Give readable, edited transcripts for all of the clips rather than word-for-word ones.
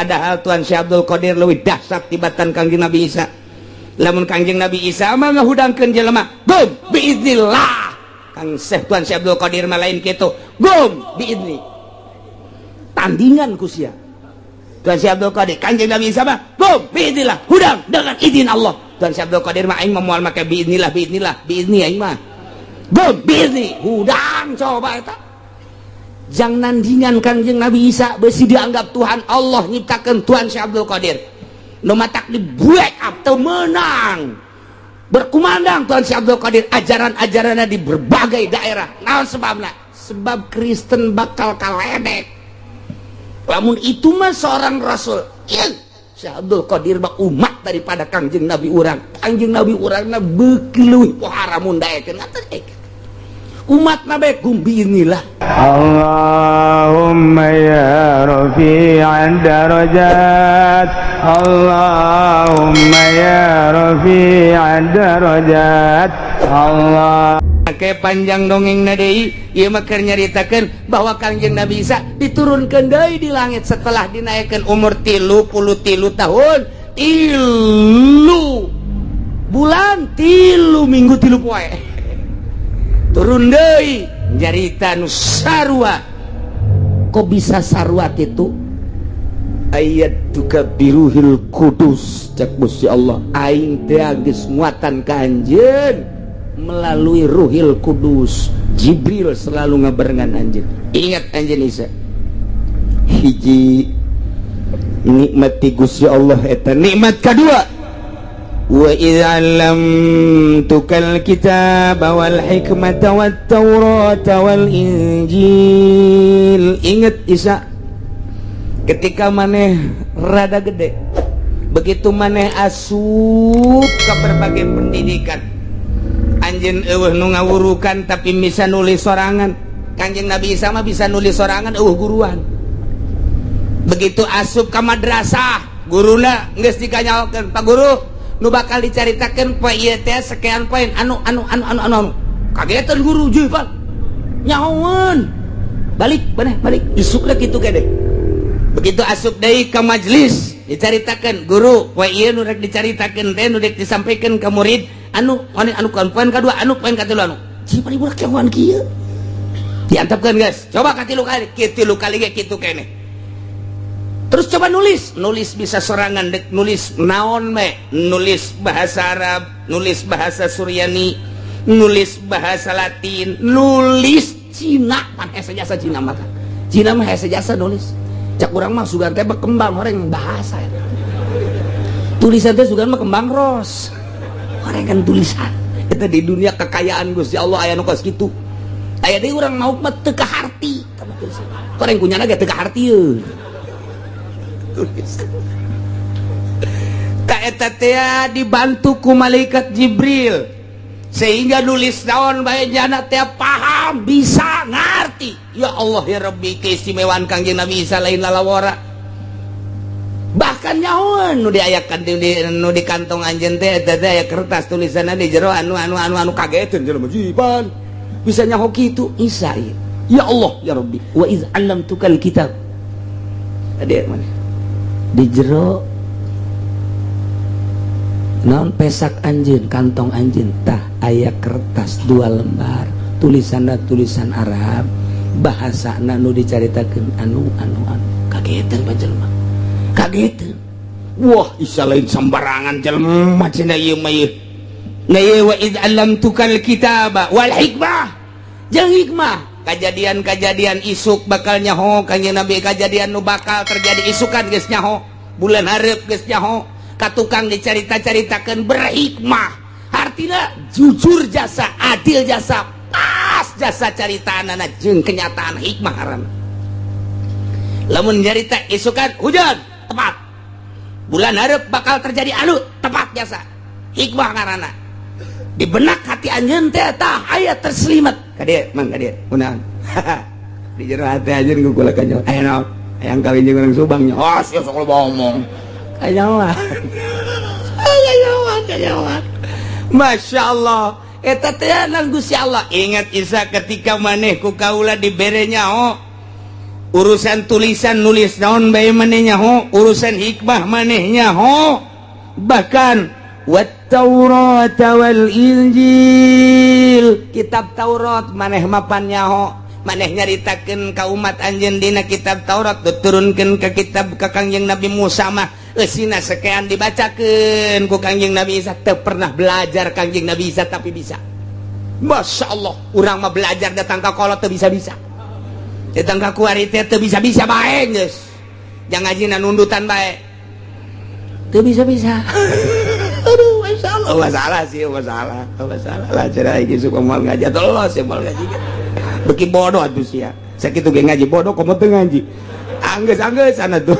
Padahal Tuan Syekh Abdul Qadir leuwih dahsyat tibatan Kangjeng Nabi Isa. Lamun Kangjeng Nabi Isa mah ngahudangkeun jelema, "Qum biiznillah." Kang Syekh Tuan Syekh Abdul Qadir mah lain kitu, "Qum biizni." Tandingan ku sia Tuan Syekh Abdul Qadir. Kangjeng Nabi Isa mah, "Qum biiznillah," hudang dengan izin Allah. Tuan Syekh Abdul Qadir mah, "Aing mah moal make biiznillah, biiznillah, biizni, aing mah qum biizni." Hudang, coba eta jang nandingan Kangjeng Nabi Isa. Besi dianggap Tuhan Allah nyiptakan Tuhan Syekh Abdul Qadir, nu matak di break up teu menang berkumandang Tuhan Syekh Abdul Qadir ajaran-ajarannya di berbagai daerah. Naon sebabna? Sebab Kristen bakal kaledek lamun itu mah seorang rasul. Ieu Syekh Abdul Qadir mah umat daripada Kangjeng Nabi urang. Kangjeng Nabi urangna beuki leuwih pohara mun daekeun umat nabi, "Qum biiznillah." اللهم يا رفيع الدرجات، اللهم يا رفيع الدرجات، الله Kayak panjang dongeng deui ieu mah, keur nyaritakeun bahwa Kangjeng Nabi Isa diturunkeun deui di langit setelah dinaikkan umur 33 tahun 3 bulan 3 minggu 3 poe. Turun deui, nyarita nu sarua. Kok bisa sarua itu? "Ayyadtuka biruhil kudus," cek Gusti Allah, "aing teh geus nguatan ka anjeun melalui Ruhil Kudus." Jibril selalu ngabarengan anjeun. Ingat, anjeun Isa, hiji nikmat ti Gusti Allah eta. Nikmat kedua, "Wa idz 'allamtukal kitaba wal hikmata wat taurata wal injil. Ingat, Isa, ketika maneh rada gede, begitu maneh asup ke berbagai pendidikan, anjeun euweuh nu ngawurukan, tapi bisa nulis sorangan. Kanjeng Nabi Isa mah bisa nulis sorangan, euweuh guruan. Begitu asup ke madrasah, guruna geus dikanyaokeun, "Pak Guru, nu bakal dicaritakeun poe ieu teh sekian poin anu anu anu anu anu anu." Kagetan guru, "Juh, Pak, nyahoeun." Balik maneh, balik isukna kitu gede. Begitu asup deui ke majelis, dicaritakeun guru, "Poe ieu nu rek dicaritakeun teh, nu rek disampaikan ke murid anu anu anu, poin kadua anu, poin katilu anu." Cipan ibu kieu kieu diantepkeun, guys, coba katilu kali, tilu kali ge kitu keneh. Terus coba nulis, nulis bisa sorangan, dek nulis naon me, nulis bahasa Arab, nulis bahasa Suryani, nulis bahasa Latin, nulis Cina pan hese jasa. Cina mah, Cina mah hese jasa nulis. Cak urang mah sugan teh berkembang orang bahasa ya. Tulisan teh sugan mah kembang ros orang kan tulisan itu di dunia kekayaan Gusti Allah aya nu kos kitu. Aya deui urang mau mah teu kaharti, orang kunyana ge teu kaharti ye tulisan. Ka eta teh dibantu ku malaikat Jibril sehingga nulis naon bae jana teh paham, bisa ngerti. Ya Allah ya Rabbi, keistimewaan Kangjeng Nabi Isa lain lalawara. Bahkan nyahoan nu diayakan di nu di kantong anjeun teh, eta teh aya kertas tulisanna di jero anu anu anu anu. Kageteun jelema, jiban bisa nyaho kitu Isa ieu? Ya Allah ya Rabbi, "Wa iz 'allamtukal kitab." Tadi mana di jero naon, pesak anjeun, kantong anjeun tah aya kertas dua lembar, tulisanna tulisan Arab, bahasana nu dicaritakeun anu anu anu. Kagetan panjelma, kagetan, "Wah, Isa lain sembarangan jelema cenah ieu mah ieu." Nah ieu, "Wa id 'allamtukal kitaba wal hikmah," jeung hikmah, kejadian-kejadian isuk bakal nyaho Kanjeng Nabi. Kejadian nu bakal terjadi isukan geus nyaho, bulan hareup geus nyaho. Ka tukang dicarita-caritakeun berhikmah, artinya jujur jasa, adil jasa, pas jasa caritaanana jeung kenyataan. Hikmah haram lamun nyarita isukan hujan tepat, bulan hareup bakal terjadi anu tepat jasa. Hikmah ngaranna. Di benak hati anjeun teh tah aya terselimat. Ka dieu mang, ka dieu kunaon? Di jero hati anjeun ku kula kanyo aya naon? Hayang kawin jeung urang Subang nya. Oh, sia sok loba omong. Kanyawan, kanyawan, kanyawan. Masya Allah, eta teh nang Gusti Allah. Ingat, Isa, ketika maneh ku kaula dibere nyaho. Urusan tulisan nulis naon bae maneh nyaho, urusan hikmah maneh nyaho, bahkan wat Taurat wal Injil, kitab Taurat maneh mapan nyaho, maneh nyaritakeun ka umat anjeun dina kitab Taurat, diturunkeun ke kitab ka Kangjeng Nabi Musa mah eusina sekian, dibacakeun ku Kangjeng Nabi Isa. Teu pernah belajar Kangjeng Nabi Isa, tapi bisa. Masya Allah, urang mah belajar datang ka kolot teu bisa-bisa, datang ka kuari teh teu bisa-bisa bae, geus jangan ngajina nundutan bae teu bisa-bisa. Aduh, Masya Allah, masalah sih, masalah, masalah lah. Cara iki suka moal ngaji atau los ya moal ngaji beki bodoh atuh sia. Sakitu ge ngaji bodoh, komo teu ngaji anggeus anggeus sana tuh.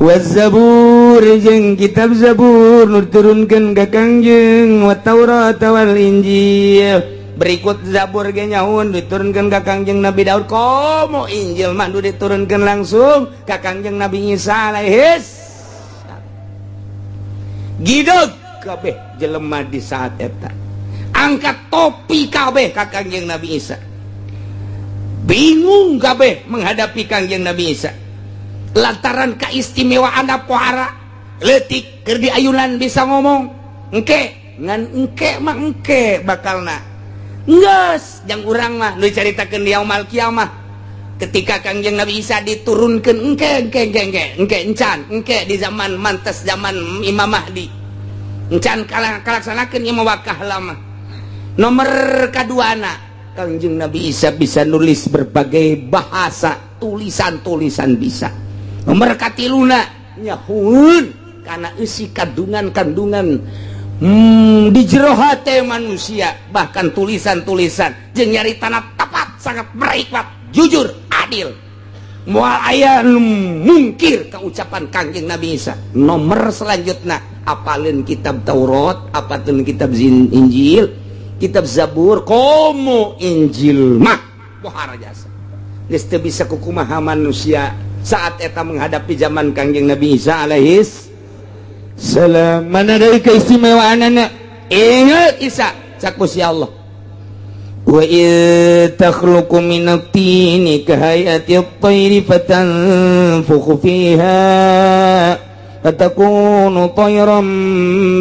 Wazabur jeung kitab Zabur nu diturunkeun ka Kangjeng, wa Taurat wal Injil. Berikut Zabur ge nyaun diturunkeun ka Kangjeng Nabi Daud, komo Injil mah nu diturunkeun langsung ka Kangjeng Nabi Isa alaihis. Gideg kabeh jelema di saat eta, angkat topi kabeh ka Kangjeng Nabi Isa, bingung kabeh menghadapi Kangjeng Nabi Isa lantaran keistimewaan pohara letik keur diayunan bisa ngomong. Engke ngan engke mah engke bakalna geus jang urang mah nu dicaritakeun di yaumul kiamah ketika Kangjeng Nabi Isa diturunkeun. Engke engke engke engke engke encan, engke di zaman mantes zaman Imam Mahdi encan kalaksanakeun ieu wakah lama. Nomor kaduana, Kangjeng Nabi Isa bisa nulis berbagai bahasa, tulisan-tulisan bisa. Nomor katiluna, nyahueun karena isi kandungan-kandungan di jero hate manusia, bahkan tulisan-tulisan jeung nyaritana tepat, sangat berhikmat, jujur, adil, moal aya nu mungkir keucapan Kangjeng Nabi Isa. Nomor selanjutnya, apalin kitab Taurat, apalin kitab Injil, kitab Zabur, komo Injil mah pohara jasa, geus teu bisa kukumaha manusia saat eta menghadapi zaman Kangjeng Nabi Isa alaihis salam. Mana dari keistimewaan anak? Ingat Isa, cak Gusti Allah, wa id takhluqu minat tini kahayati at-tayri fatanfukhu fiha fatakunu tayran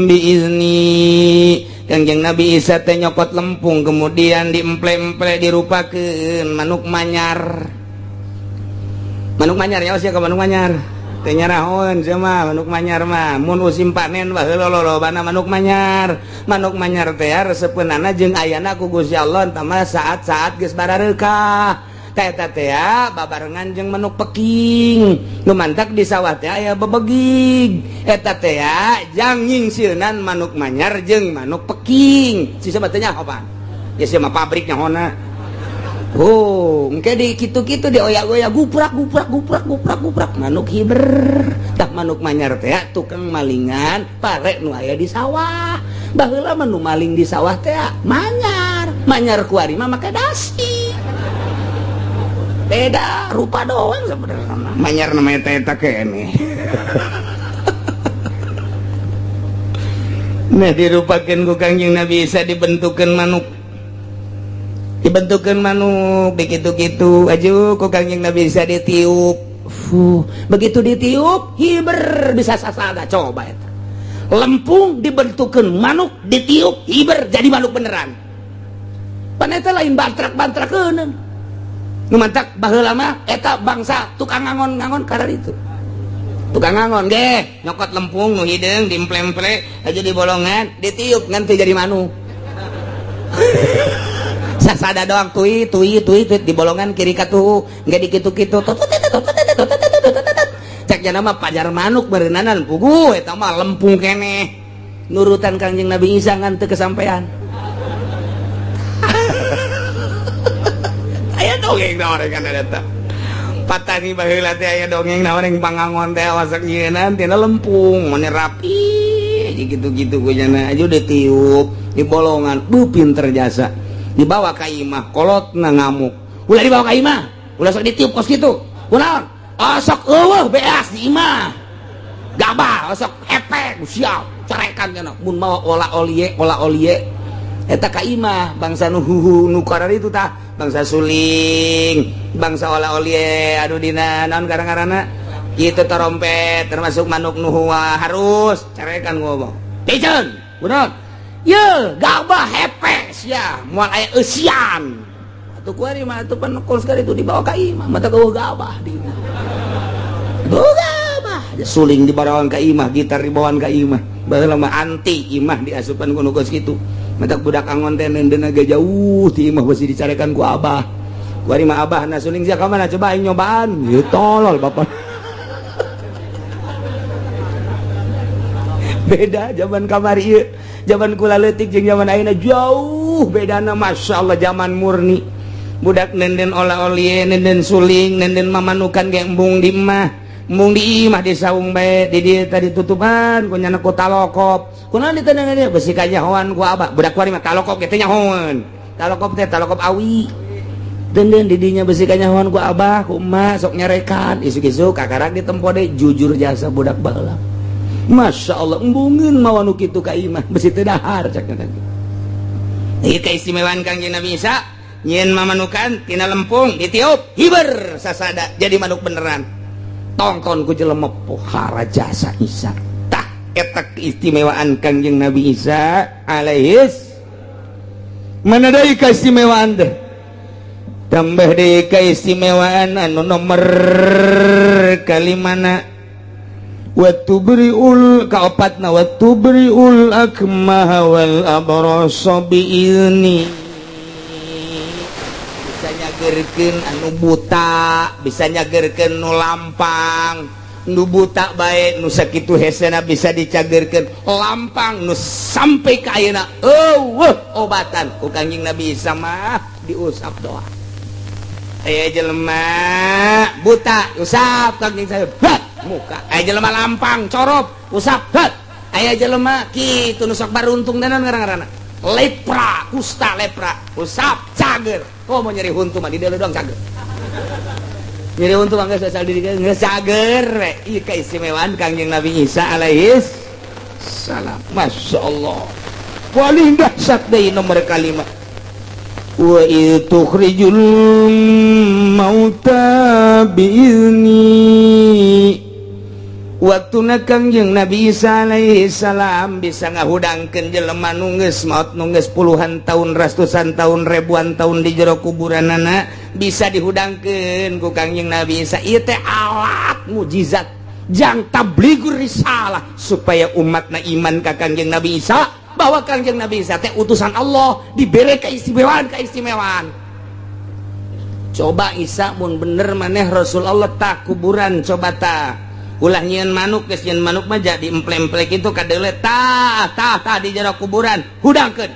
biizni. Kangjeng Nabi Isa teh nyokot lempung, kemudian diemple-emple, dirupakeun manuk manyar. Manuk manyar ya sia ka manuk manyar teh nyarahoeun sia mah. Manuk manyar mah mun musim panen baheula lolobana manuk manyar. Manuk manyar teh resepeunana jeung ayana ku Gusti Allah tama saat-saat geus barareukah. Teh eta teh babarengan jeung manuk peking nu mantak di sawah teh aya bebegig. Eta teh jang nyingsieunan manuk manyar jeung manuk peking. Sisa mah teh nyaho pan ya sia mah pabrik nyahona. Oh, engke di kitu-kitu dioyak-oyak, guprak guprak guprak guprak guprak, manuk hiber. Tah, manuk manyar teh tukang malingan pare nu aya di sawah. Baheula mah nu maling di sawah teh manyar. Manyar kuari mah make dasi. Beda rupa doang sebenarnya. Manyar namanya teh eta keneh. Nah, dirupakeun ku Kangjeng Nabi Isa, dibentukeun manuk, dibentukan manuk, begitu-gitu aja ku Kangjeng Nabi bisa ditiup. Fuh, begitu ditiup hiber, bisa sasada. Coba eta lempung dibentukan manuk, ditiup hiber, jadi manuk beneran. Pan eta lain bantrak-bantrakeun nu mantak baheula mah eta bangsa tukang ngangon-ngangon karena itu tukang ngangon ge nyokot lempung nu hideung, diemple-emple aja di bolongan, ditiup ngan teu jadi manuk, sasada doang, tui tui tui tui di bolongan kiri katuhu nggak dikitu-kitu, cek jana mah pajar manuk berenanan. Puguh eta mah lempung keneh nurutan Kangjeng Nabi Isa ngan teu kesampean. Aya dongeng naon kan eta patani baheula teh, aya dongeng naon yang pangangon teh masak nyieunnan tina lempung mani rapi gitu-gitu ku jana aja ditiup di bolongan. Bu, pinter jasa. Dibawa ka imah, kolotna ngamuk, "Ulah dibawa ka imah, ulah sok ditiup kos kitu." Kunaon? Osok eueuh beas di imah, gabah osok epek siap carekan cenah mun mawa ola olie ola olie eta ka imah. Bangsa nu huhu nu karar itu tah. Bangsa suling, bangsa ola-oli, aduh dina naon karang-karana kitu trompet termasuk manuk nu harus carekan ngomong. Piceun, bener. Ye, gabah hepes ya, moal aya eusian. Atuh kuari mah atuh pan kos itu dibawa ka imah, mata geueuh gabah di imah. Gabah, suling dibawaan ka imah, gitar dibawaan ka imah. Baheula mah anti imah diasupan ku nu kos kitu. Matak budak angon teh neundeun ge jauh ti imah besi dicarekan ku abah. Kuari mah abah na suling sia ka mana coba aing nyobaan. Ieu tolol bapak. Beda zaman kamari ieu. Zaman kula leutik jeung zaman ayeuna jauh bedana, Masya Allah. Zaman murni budak nenden ola-oli, nenden suling, nenden mamanukan ge embung di imah, embung di imah di saung bae di dieu tadi tutupan ku nyana ku talokop. Kunaon ditendengan dia besi kanyahoan ku abah. Budak kuari mah talokop ge teh nyahoan, talokop teh talokop awi. Denden di dinya besi kanyahoan ku abah ku emak sok nyarekan isuk-isuk kakarak ditempo deui. Jujur jasa budak baheula, Masya Allah, embungeun mawa nu kitu ka imah besi teu dahar cak teh. Ieu keistimewaan Kangjeng Nabi Isa, nyieun mamanukan tina lempung ditiup hiber sasada jadi manuk beneran. Tongton ku jelema pohara jasa Isa. Tah eta keistimewaan Kangjeng Nabi Isa alaihis. Mana deui keistimewaan teh? Tambah deui keistimewaan anu nomor kalimana, watubriul kaopatna, watubriul akmaha wal abrasa biizni. Bisa nyagerkeun anu buta, bisa nyagerkeun nu lampang. Nu buta bae nu sakitu hesena bisa dicagerkeun, lampang nu sampai ka ayeuna eueuh obatan ku Kangjeng Nabi Isa mah diusap doa. Aya jelema buta usap Kangjeng saya muka, aya jelema lampang corop usap het, aya jelema kitu nu sok baruntung dan ngaran-ngaranna lepra, kusta lepra, usap cager. Kok mau nyeri huntu mah di dieu doang cager, nyeri huntu mah geus asal diri geus cager we. Ieu keistimewaan Kangjeng Nabi Isa alaihis salam. Masya Allah, paling dahsyat deui nomor kalima, wa tukhrijul mauta biizni. Waktuna Kangjeng Nabi Isa alaihi salam bisa ngahudangkeun jelema nu geus maot, nu geus puluhan tahun, ratusan tahun, ribuan tahun di jero kuburanana bisa dihudangkeun ku Kangjeng Nabi Isa. Ieu teh alat mujizat jang tabligur risalah supaya umatna iman ka Kangjeng Nabi Isa bahwa Kangjeng Nabi Isa teh utusan Allah, diberi keistimewaan keistimewaan. Coba Isa mun bener maneh Rasul Allah tak kuburan, coba tah ulah nyieun manuk, geus nyieun manuk mah jadi emple-emple kitu kadeule tah tah tah di jero kuburan hudangkeun.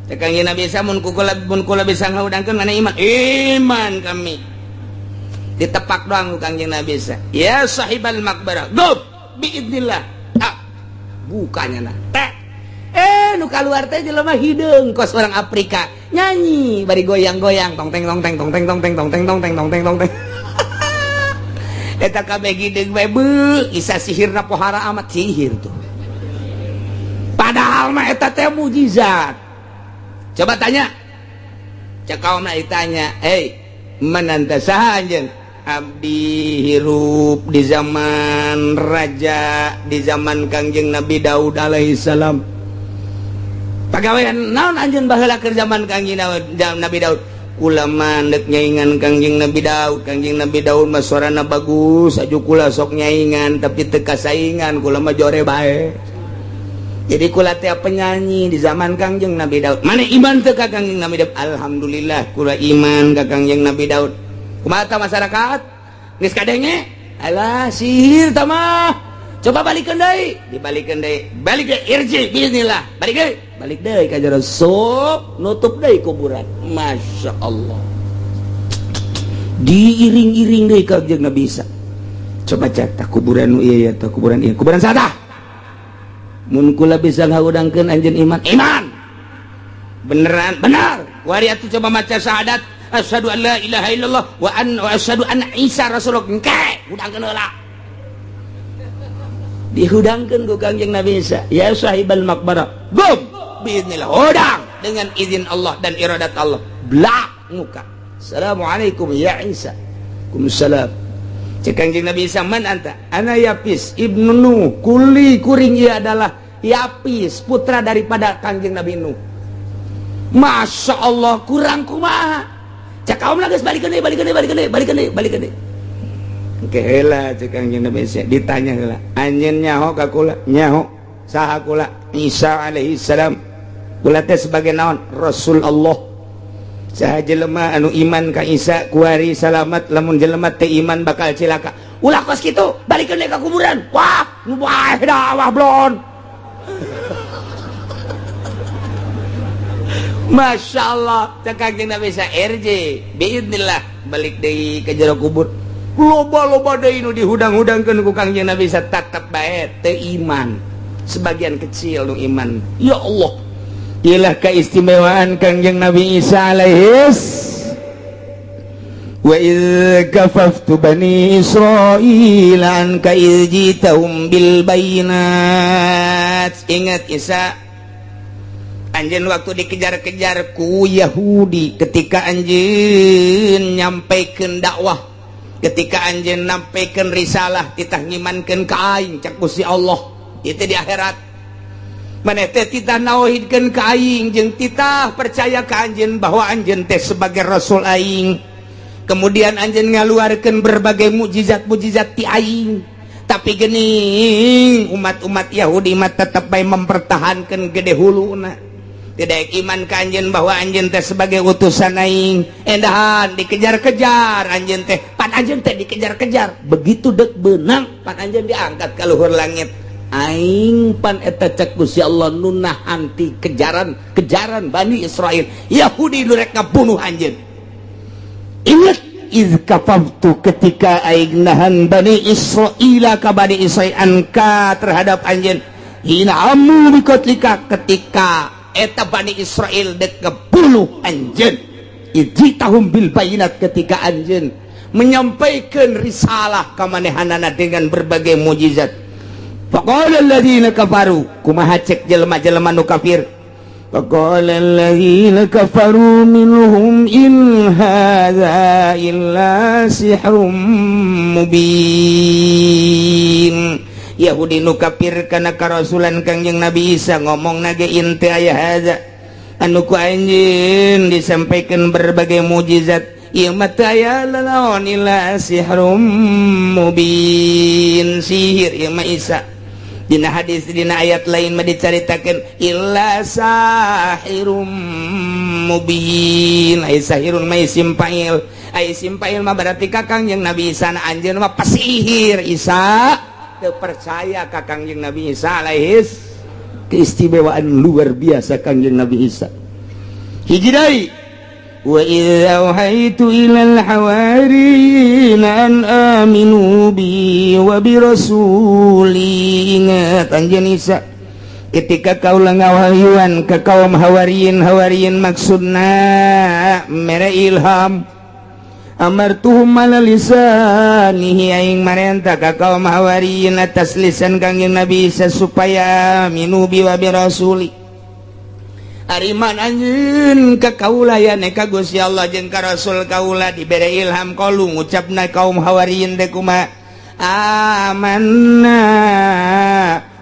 Teh Kangjeng Nabi Isa mun kula, mun kula bisa ngahudangkeun mana iman? Iman kami. Ditepak doang ku Kangjeng Nabi Isa, ya sahibal maqbarah gub biidnillah. Ah bukanya nah teh nu keluar teh jelema hideung kos orang Afrika nyanyi bari goyang-goyang, tong teng tong teng tong teng tong teng tong teng tong teng tong teng tong teng. Eta kabeh hideung bae beuh. Isa sihirna pohara amat sihir tuh, padahal mah eta teh mujizat. Coba tanya cek kaumna, ditanya, "Hei, mananta, saha anjeun?" "Abdi hirup di zaman raja, di zaman Kangjeng Nabi Daud alaihissalam." "Pagawean naon anjeun baheula keur zaman Kangjeng Nabi Daud?" "Kula mah ndek nyaingan Kangjeng Nabi Daud. Kangjeng Nabi Daud mah suarana bagus aju, kula sok nyaingan tapi teu kasaingan. Kula mah jore bae, jadi kula teh penyanyi di zaman Kangjeng Nabi Daud." "Mana iman teu ka Kangjeng Nabi Daud?" "Alhamdulillah, kula iman ka Kangjeng Nabi Daud." Kumaha masyarakat geus kadenge, "Alah, sihir tah mah, coba balikeun deui." Dibalikeun deui, balik deui, irji bismillah, balik deui, balik deui ka jero, sok nutup deui kuburan. Masya Allah, diiring-iring deui ka Kangjeng Nabi Isa. Coba cek tah kuburan nu ieu ya, tah kuburan ieu, kuburan saha? "Mun kula bisa ngahudangkeun anjeun iman?" "Iman." "Beneran?" "Benar." "Wari atuh coba maca syahadat, asyhadu an la ilaha illallah wa an wa asyhadu anna Isa rasulullah." Engke hudangkeun heula. Dihudangkeun ku Kangjeng Nabi Isa, ya sahibal maqbarah gum biiznillah, hudang dengan izin Allah dan iradat Allah. Blak. Muka. Assalamualaikum ya Isa. Waalaikumsalam. Cek Kangjeng Nabi Isa, man anta? Ana Yapis ibnu Nuh. Kuli kuring ia adalah Yapis, putra daripada Kangjeng Nabi Nuh. Masya Allah, kurang kumaha. Cek kaum geus balikeun deui, balikeun deui, balikeun deui, balikeun deui, balikeun deui. Oke heula cek Kangjeng Nabi Isa, ditanya heula. Anjeun nyaho ka kula? Nyaho. Saha kula? Isa alaihi salam. Kula teh sebagai naon? Rasul Allah. Saha jelema anu iman ka Isa kuari salamat, lamun jelema teu iman bakal cilaka. Ulah kos kitu, balikeun deui ka kuburan. Wah, wah dah wah blon. Masya Allah, cek Kangjeng Nabi Isa RJ, biidnillah balik deui ke jero kubur. Loba-loba deui nu dihudang-hudangkeun ku Kangjeng Nabi Isa tetep bae teu iman. Sebagian kecil nu iman. Ya Allah, ilah keistimewaan Kangjeng Nabi Isa alaihis. Wa idz kafaftu bani Israil anka idz jitahum bil bayinat. Ingat Isa, anjeun waktu dikejar-kejar ku Yahudi ketika anjeun nyampaikeun dakwah, ketika anjeun nyampaikeun risalah, titah ngimankeun ka aing cak Gusti Allah, itu di akhirat. Maneh teh titah nauhidkeun ka aing jeung titah percaya ka anjeun bahwa anjeun teh sebagai rasul aing. Kemudian anjeun ngaluarkeun berbagai mukjizat-mukjizat ti aing. Tapi geuning umat-umat Yahudi mah tetep bae mempertahankan gede huluna. Tidak iman ka anjeun bahwa anjeun teh sebagai utusan aing. Endahan dikejar-kejar anjeun teh, pan anjeun teh dikejar-kejar. Begitu dek beunang pan anjeun diangkat ka luhur langit. Aing pan eta cek Gusti Allah nu nahan ti kejaran-kejaran Bani Israel. Yahudi nu rek ngabunuh anjeun. Ingat iz kafaftu ketika aing nahan Bani Israila ka Bani Israil anka terhadap anjeun hina amu bikotlika ketika eta Bani Israel dek ngebunuh anjeun. Ijitahum bil bayinat ketika anjeun menyampaikan risalah ka manehanana dengan berbagai mukjizat. Faqala alladzina kafaru, kumaha cek jelema-jelema nu kafir? Faqala alladzina kafaru minhum in hadza illa sihrum mubin. Yahudi nu kafir kana karasulan Kangjeng Nabi Isa ngomong nage in teu aya hadza anu ku anjeun disampaikan berbagai mukjizat, ieu mah teu aya lalaon illa sihrum mubin, sihir ieu mah Isa. Dina hadis, dina ayat lain mah dicaritakeun illa sahirum mubin. Ai sahirun mah isim fa'il, ai isim fa'il mah berarti ka Kangjeng Nabi Isa na anjeun mah pasihir. Isa teu percaya ka Kangjeng Nabi Isa alaihis. Keistimewaan luar biasa Kangjeng Nabi Isa. Hiji deui, wa idz auhaitu ilal hawariyina an aminu bi wa bi rasuli. Ingat anjeun Isa ketika kaula ngawahyuan ke kaum hawariyin, hawariyin maksudna mere ilham, amartuhum ala lisanihi, aing marenta ka kaum hawariyin atas lisan Kangjeng Nabi Isa supaya aminu bi wa bi rasuli. Ariman anjeun ka kaula ya ka Gusti Allah jeung ka Rasul kaula dibere ilham, qalu ngucapna kaum hawariyin teh kumaha? Amanna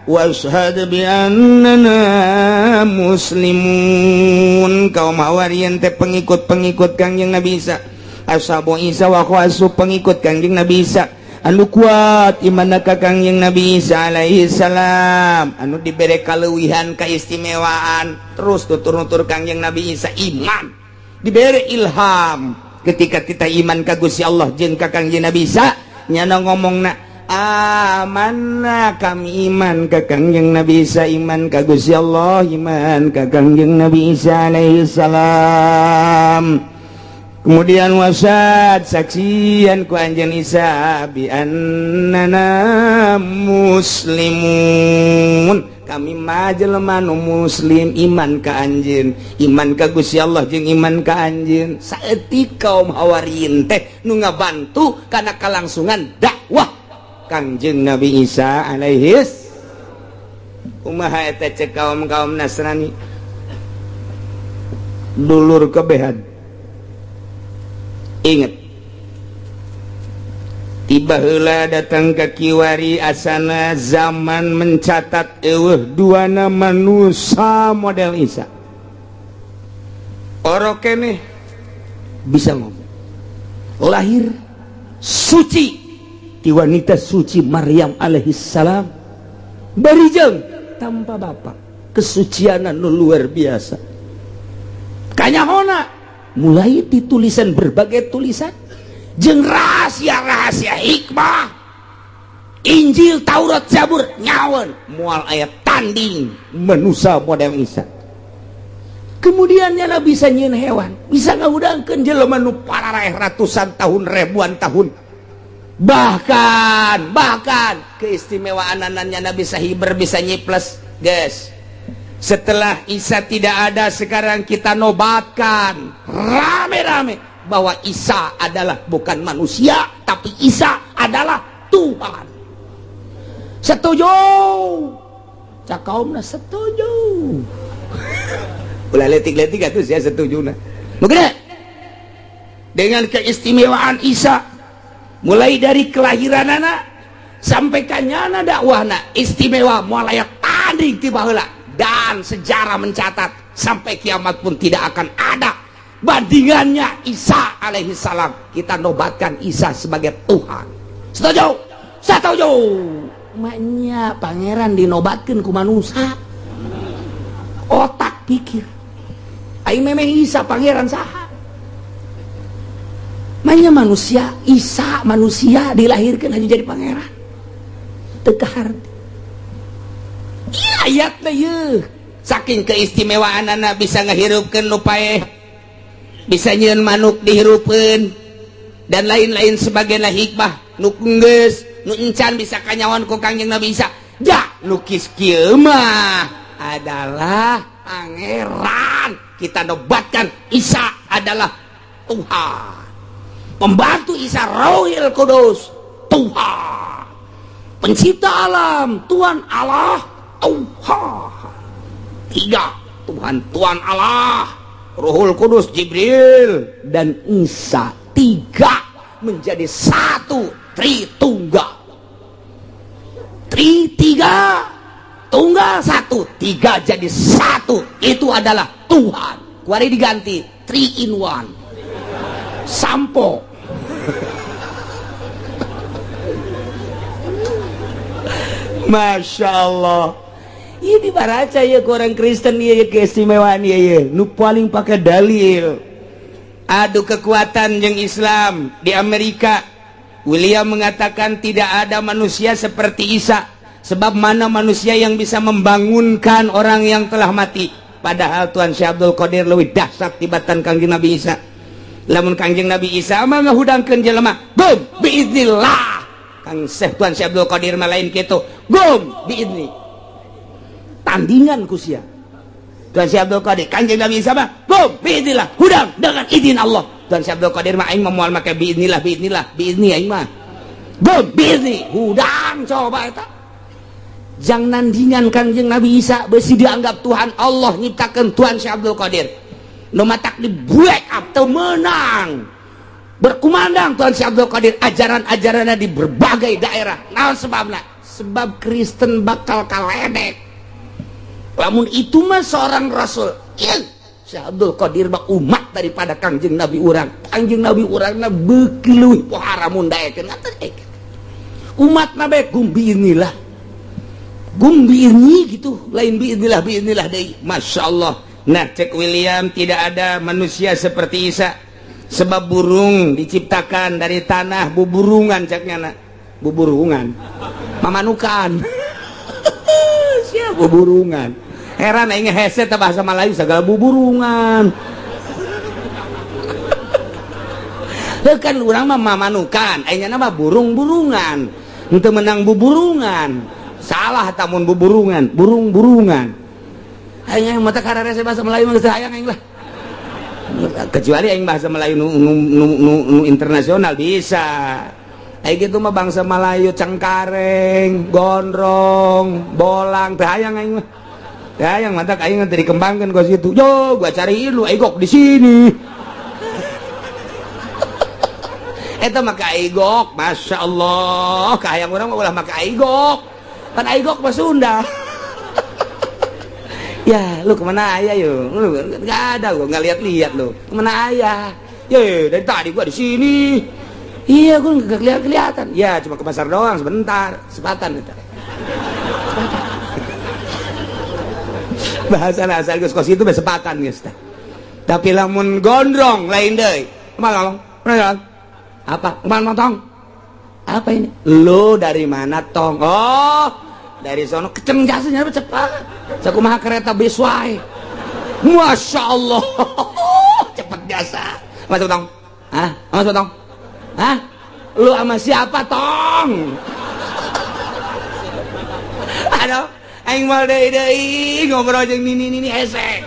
washhad bi annana muslimun. Kaum hawariyin teh pengikut-pengikut Kangjeng Nabi Isa, ashabu Isa wa khawasu, pengikut Kangjeng Nabi Isa anu kuat iman ka Kangjeng Nabi Isa alaihi salam, anu dibere kaleuwihan keistimewaan terus tutur-nutur Kangjeng Nabi Isa iman dibere ilham ketika kita iman ka Gusti Allah jeung ka Kangjeng Nabi Isa, nyana ngomongna amanna, kami iman ka Kangjeng Nabi Isa, iman ka Gusti Allah, iman ka Kangjeng Nabi Isa alaihi salam. Kemudian wasad saksian ku anjeun Isa bi annana muslimun, kami mah jelema nu muslim, iman ka anjeun, iman ka Gusti Allah jeung iman ka anjeun. Saeutik kaum hawariyin teh nu ngabantu kana kalangsungan dakwah Kangjeng Nabi Isa alaihis. Kumaha eta cek kaum-kaum Nasrani dulur kebehan? Ingat, tiba heula datang ke kiwari asana zaman mencatat eueuh duana manusia model Isa. Orok keneh bisa ngomong, lahir suci di wanita suci Maryam alaihi salam, barijeng tanpa bapak, kesucian nu luar biasa. Kanyahona mulai ditulisan berbagai tulisan jeung rahasia-rahasia hikmah Injil, Taurat, Zabur, nyawan moal aya tanding manusia model Isa. Kemudian nyana bisa nyieun hewan, bisa ngahudangkeun jelema nu pararaeh ratusan tahun, ribuan tahun. Bahkan bahkan keistimewaan nyana bisa hiber, bisa nyiples, guys. Setelah Isa tidak ada, sekarang kita nobatkan rame-rame bahwa Isa adalah bukan manusia, tapi Isa adalah Tuhan. Setuju? Cak kaumna setuju. Ulah letik-letik atuh saya setuju nah. Nu gede. Dengan keistimewaan Isa mulai dari kelahiran anak sampai kanyana dakwahna istimewa, moal aya tanding ti baheula, dan sejarah mencatat sampai kiamat pun tidak akan ada bandingannya Isa alaihi salam. Kita nobatkan Isa sebagai Tuhan. Setuju? Setuju. Maknya pangeran dinobatkan ku manusia, otak pikir aing memang Isa pangeran saha? Maknya manusia, Isa manusia dilahirkan hanya jadi pangeran, teu kaharti. Iya, ayatna yeuh, saking keistimewaan anak bisa ngahirupkeun nu paeh, bisa nyieun manuk dihirupkeun, dan lain-lain sebagainya hikmah nu geus nu encan bisa kanyawan ku Kangjeng Nabi Isa. Ja lukis kieu mah adalah pangeran. Kita nobatkan Isa adalah Tuhan. Pembantu Isa Rohil Kudus, Tuhan. Pencipta alam, Tuhan Allah, Tuhan. Tiga Tuhan, Tuhan Allah, Ruhul Kudus, Jibril, dan Isa, tiga menjadi satu, Tritunggal. Tri tiga, tunggal satu, tiga jadi satu, itu adalah Tuhan. Kuari diganti three in one sampo. Masya Allah, ini dibaca ya ke orang Kristen ya, keistimewaan ya, ya nu paling pakai dalil adu kekuatan yang Islam di Amerika. William mengatakan tidak ada manusia seperti Isa, sebab mana manusia yang bisa membangunkan orang yang telah mati? Padahal Tuhan Syekh Abdul Qadir lebih dahsyat tibatan Kangjeng Nabi Isa. Lamun Kangjeng Nabi Isa mah ngahudangkeun jelema, gum biiznillah. Kang Syekh Tuhan Syekh Abdul Qadir mah lain kitu, gum biizni. Tandingan ku sia Tuhan Syekh Abdul Qadir. Kangjeng Nabi Isa mah gum biiznillah, hudang dengan izin Allah. Tuhan Syekh Abdul Qadir mah aing mah moal make biiznillah, biiznillah, biizni aing mah. Gum biizni, hudang coba eta. Jang nandingan Kangjeng Nabi Isa, besi dianggap Tuhan Allah nyiptakan Tuhan Syekh Abdul Qadir. Nu matak di break up teu menang. Berkumandang Tuhan Syekh Abdul Qadir ajaran-ajarannya di berbagai daerah. Naon sebabna? Sebab Kristen bakal kaledek. Lamun itu mah seorang rasul. Ieu Syekh Abdul Qadir mah umat daripada Kangjeng Nabi urang. Kangjeng Nabi urangna beuki leuwih pohara mun daekeun. Umat nabe gum biiznillah. Gum biizni gitu, lain biiznillah, biiznillah deui. Masya Allah. Nah, cek William tidak ada manusia seperti Isa, sebab burung diciptakan dari tanah, buburungan ceknya nak, buburungan, mamanukan, siapa buburungan? Heran aing hese teh bahasa Melayu segala buburungan. Heuh kan urang mah mamanukan, aing mah burung-burungan. Henteu menang buburungan. Salah tamun buburungan, burung-burungan. Aing mata kararese bahasa Melayu mah geus hayang aing lah. Kecuali aing bahasa Melayu nu, nu, nu, nu, nu internasional bisa. Aing gitu mah bangsa Melayu cengkareng, gondrong, bolang, teu hayang aing mah. Teu hayang mata aing teh dikembangkeun ka situ. Yo, gua cariin lu aing kok di sini. Eta mah kaigok, Masya Allah. Kahayang urang mah ulah make aigok. Pan aigok mah Sunda. Ya, lu kemana ayah yuk? Lu nggak ada, gua nggak lihat-lihat lu. Kemana ayah? Ya, dari tadi gua di sini. Iya, gua nggak kelihatan. Ya, cuma ke pasar doang sebentar, sepatan itu. Sepatan. Bahasa asal geus kos itu sepatan geus tah. Tapi lamun gondrong lain deui. Kemana ngomong? Apa? Kemana tong? Apa ini? Lu dari mana tong? Oh, dari sono keceng jasanya cepat. Sakumaha kereta bis wae. Masya Allah, cepet jasa. Masuk tong? Hah? Masuk tong? Hah? Lu sama siapa tong? Aduh, aing mal deui deui ngobrol jeung nini nini hese.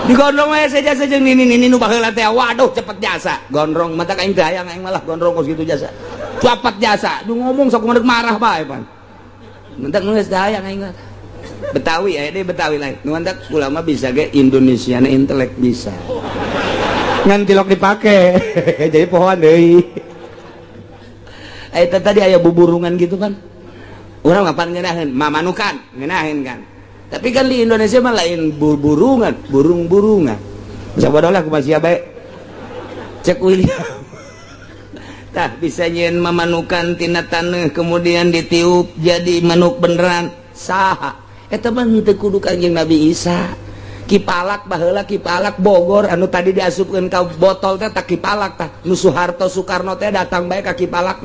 Digondrong we hese jasa jeung nini nini nu baheula teh. Waduh, cepet jasa. Gondrong mata aing teh hayang aing malah gondrong kos kitu jasa. Cepet jasa. Du ngomong sok kumaha marah bae pan. Mentak nulis hayang aing mah. Betawi aya deh Betawi lain. Nu mantak ulama bisa ge Indonesia na intelek bisa. Ngan tilok dipake. Jadi pohon deui. Eta tadi aya buburungan gitu kan. Urang mapan ngeunaheun, mamanukan ngeunaheun kan. Tapi kan di Indonesia mah lain burungan, burung-burungan. Bisa bodoh lah kumaha sia bae. Cek William. Tah bisa nyieun mamanukan tina taneuh kemudian ditiup jadi manuk beneran. Saha? Eta mah henteu kudu Kanjeng Nabi Isa. Ki Palak baheula Ki Palak Bogor anu tadi diasupkeun ka botol teh tak Ki Palak tah. Nu Soeharto Soekarno teh datang bae ka Ki Palak.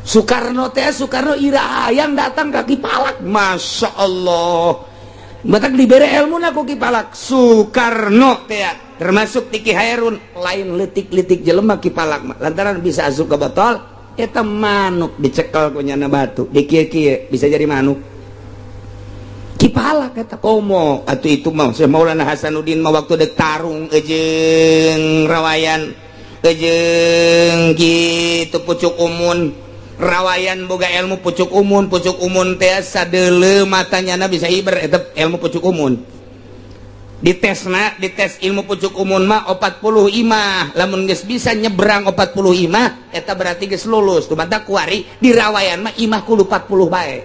Soekarno teh Soekarno ira hayang datang ka Ki Palak. Masya Allah. Matak dibere ilmu ku Ki Palak. Soekarno teh termasuk Tiki Hairun lain letik-letik jelema Ki Palak mah. Lantaran bisa asup ke botol eta manuk dicekel ku nyana batu dikieu-kieu bisa jadi manuk. Ki Palak eta komo atuh itu mah Syekh Maulana Hasanuddin mah waktu dek tarung jeung rawayan jeung kitu pucuk umun rawayan boga ilmu pucuk umun teh sadeuleu matanya bisa hiber eta ilmu pucuk umun. Ditesna dites ilmu pucuk umun mah 40 imah lamun geus bisa nyebrang 40 imah eta berarti geus lulus. Tumatak kuari di rawayan mah imah kudu 40 bae.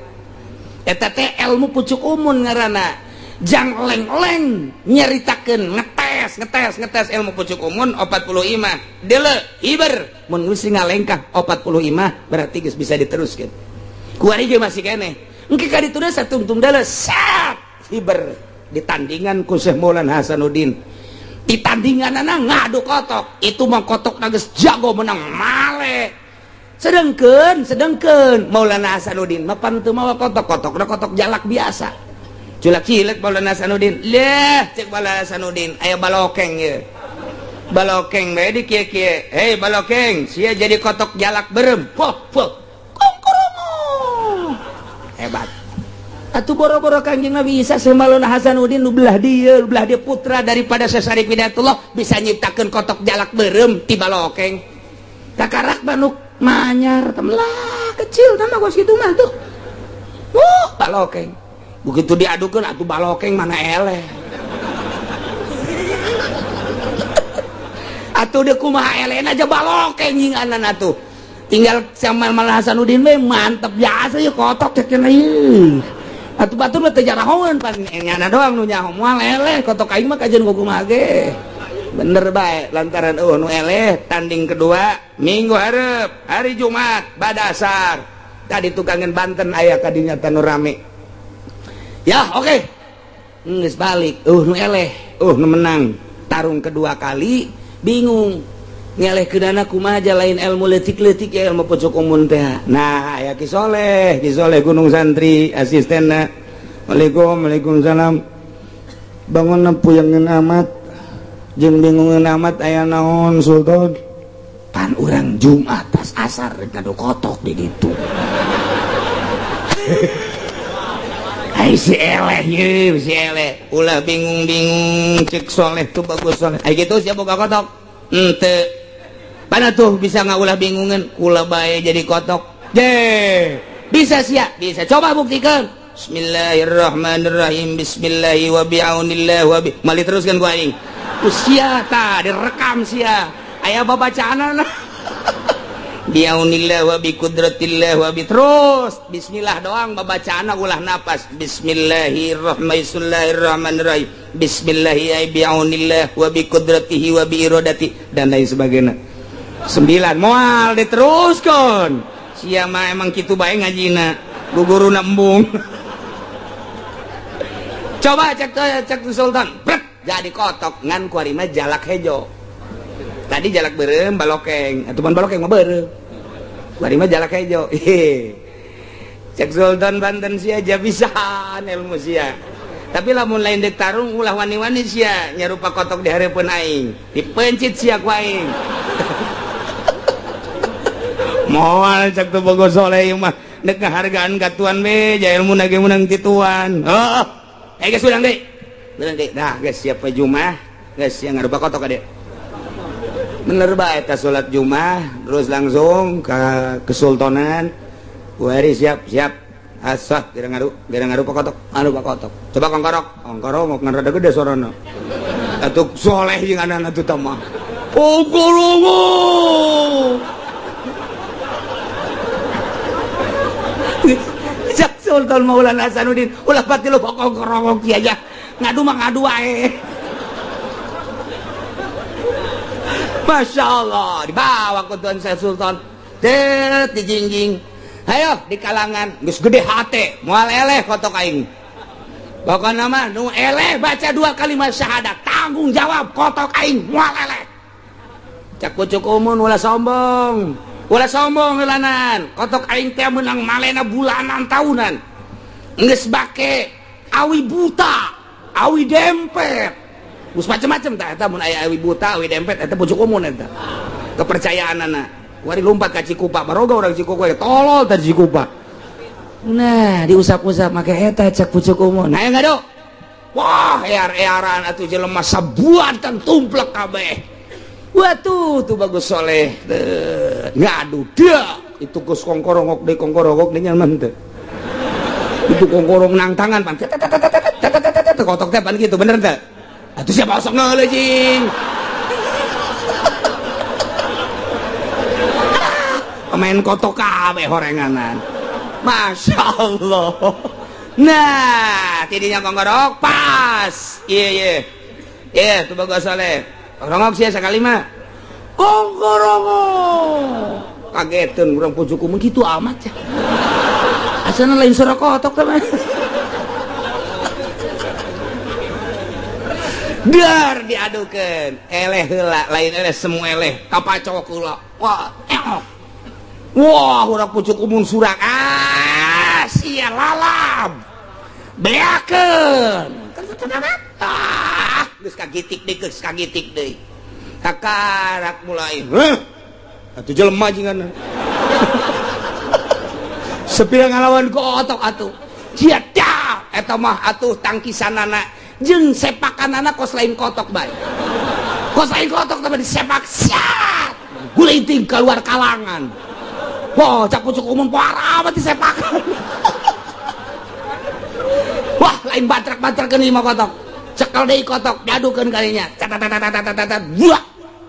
Eta teh ilmu pucuk umun ngaranna. Jang leng-leng nyaritakeun ngetes ngetes ngetes ilmu pucuk umun 40 imah deuleu hiber mun geus ngalengkah 40 imah berarti geus bisa diteruskeun. Kuari ge masih keneh engke ka ditu deui satungtung deuleu sat hiber ditandingan ku Syekh Maulana Hasanuddin. Ditandinganana ngadu kotok itu mah kotok geus jago menang male. Sedengkeun sedengkeun Maulana Hasanuddin mah pan teu mawa kotok kotokna kotok jalak biasa. Culak cilek Maulana Hasanuddin. Leh cek Maulana Hasanuddin aya balokeng ye. Balokeng bae di kieu-kieu. Hei balokeng, sia jadi kotok jalak berem. Poh poh. Kongkorong. Hebat. Atuh boro-boro Kanjeng Nabi Isa Syekh Maulana Hasanuddin nu belah dieu putra daripada Syekh Syarif Hidayatullah bisa nyiptakeun kotok jalak berem ti balokeng. Kakarak manuk manyar temelah kecil nama gua segitu mah tuh. Balokeng. Begitu diadukan atuh balokeng mana eleh. Atuh deui kumaha elehna aja balokeng nyinganan atuh. Tinggal sama Maulana Hasanuddin we mantep biasa ye kotok teh cenah ieu. Atuh batur mah teu jarahoeun pan nyana doang nu nyaho moal eleh kotok aing mah kajeun kumaha ge. Bener bae lantaran eueuh nu eleh tanding kedua minggu hareup hari Jumat badasar. Tadi tukangan Banten aya kadinya tanu rame. Ya oke okay. Geus balik nu eleh nu menang tarung kedua kali bingung ngeleh kedana kumaha aja lain ilmu leutik-leutik ya ilmu pucuk umun teh. Nah aya Ki Soleh Ki Soleh Gunung Santri asistenna. Waalaikum waalaikumsalam. Bangun puyangeun amat jeung bingungeun amat aya naon Sultan pan urang Jumat tas asar rek ngadu kotok di ditu. Ai si eleh ye si eleh ulah bingung-bingung cek Soleh tuh bagus Soleh. Ai kitu sia boga kotok henteu pana tuh bisa ngaulah bingungan kula bae jadi kotok je bisa sia bisa coba buktikan. Bismillahirrahmanirrahim bismillahi wa bi'aunillah wa bi mali teruskan ku aing usia ta direkam sia aya babacaanana. Biaunillah wa bi qudratillah wa bi terus bismillah doang babacaana ulah napas. Bismillahirrahmanirrahim. Bismillahi biaunillah wa bi qudratihi wa bi iradati dan lain sebagainya. 9 moal diteruskeun. Sia mah emang kitu bae ngajina. Guguruna embung. Coba cek cek Sultan. Brek, jadi kotok ngan kuari mah jalak hejo. Tadi jalak beureum balokeng, atuh mun balokeng mah beureum. Kuari mah jalak hejo. Cek Sultan Banten sia aja bisaan ilmu sia. Tapi lamun lain dek tarung ulah wani-wani sia nyarupa kotok di hareupeun aing. Dipencit sia ku aing. Moal cek tuh bogo soleh ieu mah dek ngahargaan ka tuan be, ja ilmu ge meunang ti tuan. Oh, geus ulang deui. Ulang deui. Dah geus siap we Jumat, geus sia ngarupa kotok ka dieu. Bener bae eta salat Jumat terus langsung ke kesultanan. Wari siap siap. Asah kira ngaru kotok, anu kotok. Coba kongkorok, kongkorok ngan rada gede sorana. Atuh soleh jeung anak atuh tah mah. Kongkorok. Cak Sultan Maulana Hasanuddin, ulah pati lu kongkorok kieu aja. Ngadu mah ngadu wae. Masya Allah, dibawa ke Tuan Syekh Sultan. Tet dijingjing. Ayo di kalangan geus gede hate, moal eleh kotok aing. Pokona mah nu eleh baca 2 kalimat syahadat, tanggung jawab kotok aing moal eleh. Cak pucuk umun ulah sombong. Ulah sombong heulanan. Kotok aing teh meunang malena bulanan tahunan. Geus bake awi buta, awi dempet. Geus macem-macem tah eta mun aya awi buta, awi dempet eta pucuk umun eta. Kepercayaanana. Wari lompat ka Cikupa, baroga orang Cikupa tolol tadi Cikupa. Nah, diusap-usap make eta cek pucuk umun. Nah, ngado. Wah, ear-earan atuh jelema sabuatan tumplek kabeh. Watuh, tuh bagus soleh. Ngadu dia. Itu geus kongkorongok deui kongkorongok deui nyaman teu. Itu kongkorong nang tangan pan. Kotok teh pan gitu, bener teu? Atuh siapa osok ngeuleuh jing. Pemain kotok kabeh horenganan. Masya Allah. Nah, tidinya kongkorok pas. Iya iya. Iya, tuh bagus soleh. Kongkorok sih sekali mah. Kongkorong. Kageteun urang pucuk umum kitu amat ya. Asana lain suara kotok teh mah. Dar diadukeun. Eleh heula, lain eleh semua eleh. Kapacok heula. Wah, eok. Wah, urang pucuk umun surak. Ah, sia lalab. Beakeun. Ah, geus kagitik deui, geus kagitik deui. Kakarak mulai. Heuh. Atuh jelema jingan. Sepira ngalawan kotok atuh. Sia dah, eta mah atuh tangkisanana jeung sepakanana kos lain kotok bae. Kos lain kotok tapi disepak siat. Gulinting keluar kalangan. Wah, cak pucuk umum parah amat disepakan. Wah, lain batrak-batrakeun ieu mah kotok. Cekel deui kotok, diadukeun kalinya. Tat buah.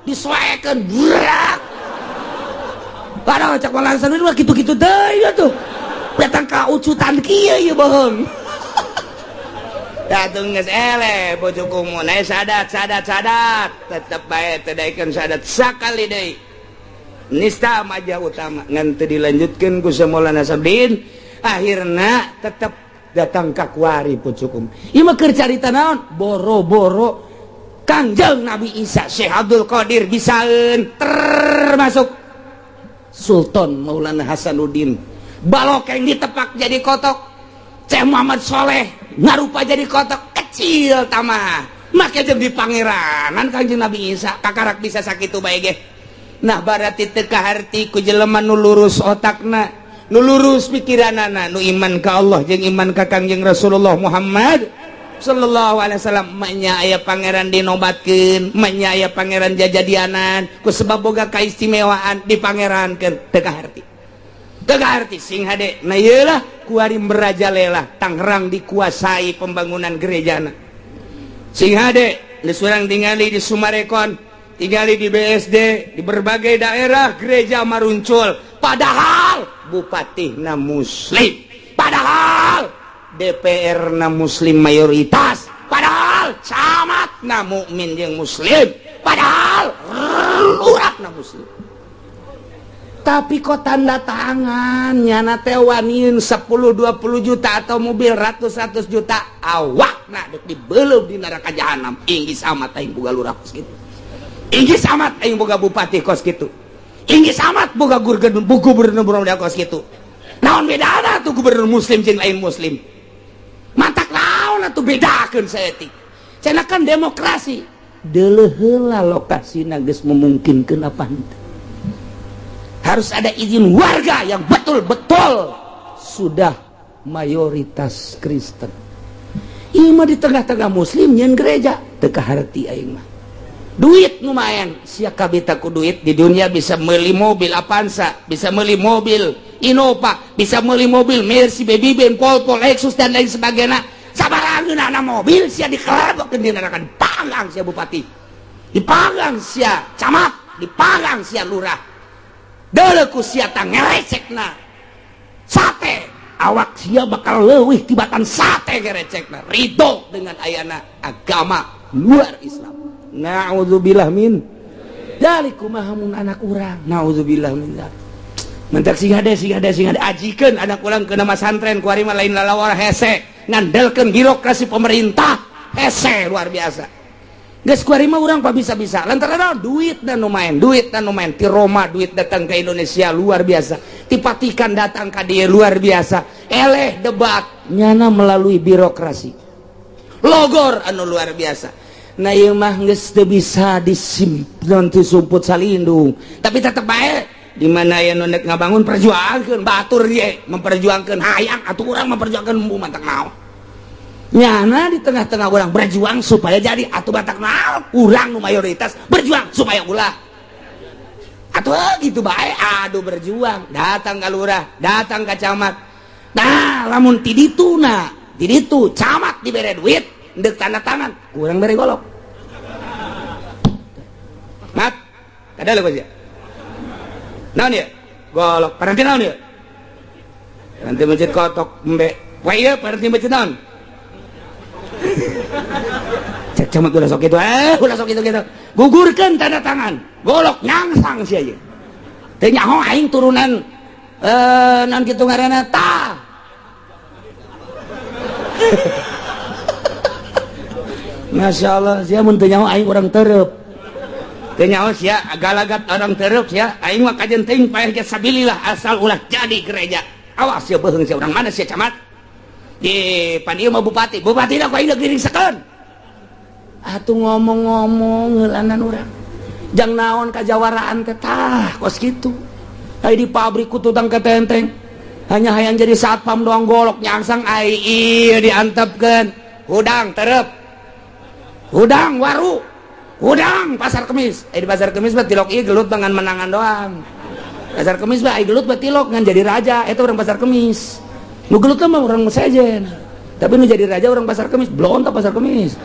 Disoekeun, brak. Waduh, cak Maulana Hasanuddin mah kitu-kitu deui atuh. Datang ka ucutan kieu ieu bohong. Datang geus eleh pucuk umum. Eh sadat sadat sadat, tetep bae teu daekeun sadat sakali deui. Nista majah utama ngan teu dilanjutkeun ku Maulana Hasanuddin, akhirna tetep datang ka kuari pucukum. Ieu mah keur carita naon? Boro-boro Kangjeng Nabi Isa Syekh Abdul Qadir bisaeun termasuk Sultan Maulana Hasanuddin. Balokeng ditepak jadi kotok. Syekh Muhammad Soleh ngarupa jadi kotok kecil tamah. Make jeung di pangeranan Kangjeng Nabi Isa kakarak bisa sakitu bae ge. Nah berarti teu kaharti ku jelema nu lurus otakna, nu lurus pikiranana, nu iman ka Allah jeung iman ka Kangjeng Rasulullah Muhammad sallallahu alaihi wasallam. Manya aya pangeran dinobatkeun, manya aya pangeran jajadianan ku sebab boga kaistimewaan dipangerankeun teu kaharti. Teu kaharti sing hade. Nah ieu lah kuari merajalela Tangerang dikuasai pembangunan gerejana. Sing hade geus urang tingali di Sumarekon. Tinggali di BSD, di berbagai daerah gereja maruncul, padahal bupati na muslim, padahal DPR na muslim mayoritas, padahal camat na mukmin yang muslim, padahal lurah na muslim. Tapi kok tanda tangan nyana teh waniun 10-20 juta atau mobil ratus-ratus juta, awakna dek dibeleup di neraka jahanam. Inggis amat aing boga lurah kos kitu, inggis amat aing boga bupati kos kitu, inggis amat boga gubernur kos kitu. Naon bedana tuh gubernur muslim jeung lain muslim? Matak naon atuh bedakeun saeutik? Cenah kan demokrasi. Deuleuh heula lokasina geus memungkinkeun apa henteu. Harus ada izin warga yang betul-betul sudah mayoritas Kristen. Ieu mah di tengah-tengah muslim nyeun gereja, teu kaharti aing mah. Duit lumayan, sia kabita ku duit di dunia bisa meuli mobil Avanza, bisa meuli mobil Innova, bisa meuli mobil Mercy, Baby Benz, Volvo, Lexus dan lain sebagainya. Sabarangeunana mobil sia dikelebokkeun di neraka, dipanggang sia bupati, dipanggang sia camat, dipanggang sia lurah. Deuleu ku sia tah ngerecekna sate, awak sia bakal leuwih tibatan sate ngerecekna. Ridho dengan ayana agama luar Islam. Na'udzubillah min dzalik. Kumaha mun anak urang? Na'udzubillah min dzalik. Mentak sing hade, sing hade, sing hade, ajikeun anak urang ke nama santren. Kuari mah lain lalawar, hese ngandelkeun birokrasi pemerintah, hese luar biasa. Geus kuari mah urang bisa-bisa lantaran naon? Duit dan nu main, duit dan nu main. Ti Roma duit datang ke Indonesia luar biasa, ti Vatikan datang ka dieu luar biasa. Eleh debat nyana melalui birokrasi logor anu luar biasa. Nah, ieu mah geus teu bisa disimpan ti sumput salindung, tapi tetep bae di mana aya nu nek ngabangun, perjuangkeun batur ye memperjuangkeun hayang atuh urang memperjuangkan matak naon nyana di tengah-tengah orang berjuang supaya jadi atuh batak naon urang nu mayoritas berjuang supaya ulah atuh gitu bae. Aduh, berjuang datang ke lurah, datang ke camat. Nah, lamun ti ditu, nah ti ditu camat dibere duit ndek tanda tangan, kurang bere golok mat kada lho ya. Naon ya golok paranti? Naon ya nanti masjid kotok embe wah iya paranti masjid naon? Cek camat ulah sok itu, eh ulah sok itu gitu, gugurkan tanda tangan, golok nyangsang sih aja. Teu nyaho aing turunan eh naon kitu ngaranna tah. Masya Allah, sia mun teu nyaho aing urang tereup. Teu nyaho sia galagat orang tereup sia, aing mah kajen teuing paeh ge sabilillah asal ulah jadi gereja. Awas sia beuheung sia, urang mana sia camat? Di pan ieu mah bupati, bupati ku aing diringsekeun. Atuh ngomong-ngomong heulanan urang. Jang naon kajawaraan teh tah kos kitu. Ai di pabrik ku tutang ketenteng. Hanya hayang jadi satpam doang, golok nyangsang ai ieu diantepkeun. Hudang terep. Hudang waru. Hudang pasar kemis. Eh, di pasar kemis mah tilok ieu gelut dengan menangan doang. Pasar kemis mah ai gelut mah tilok ngan jadi raja, eta orang pasar kemis. Nu gelut mah orang sejen. Tapi nu jadi raja orang pasar kemis, blonta pasar kemis.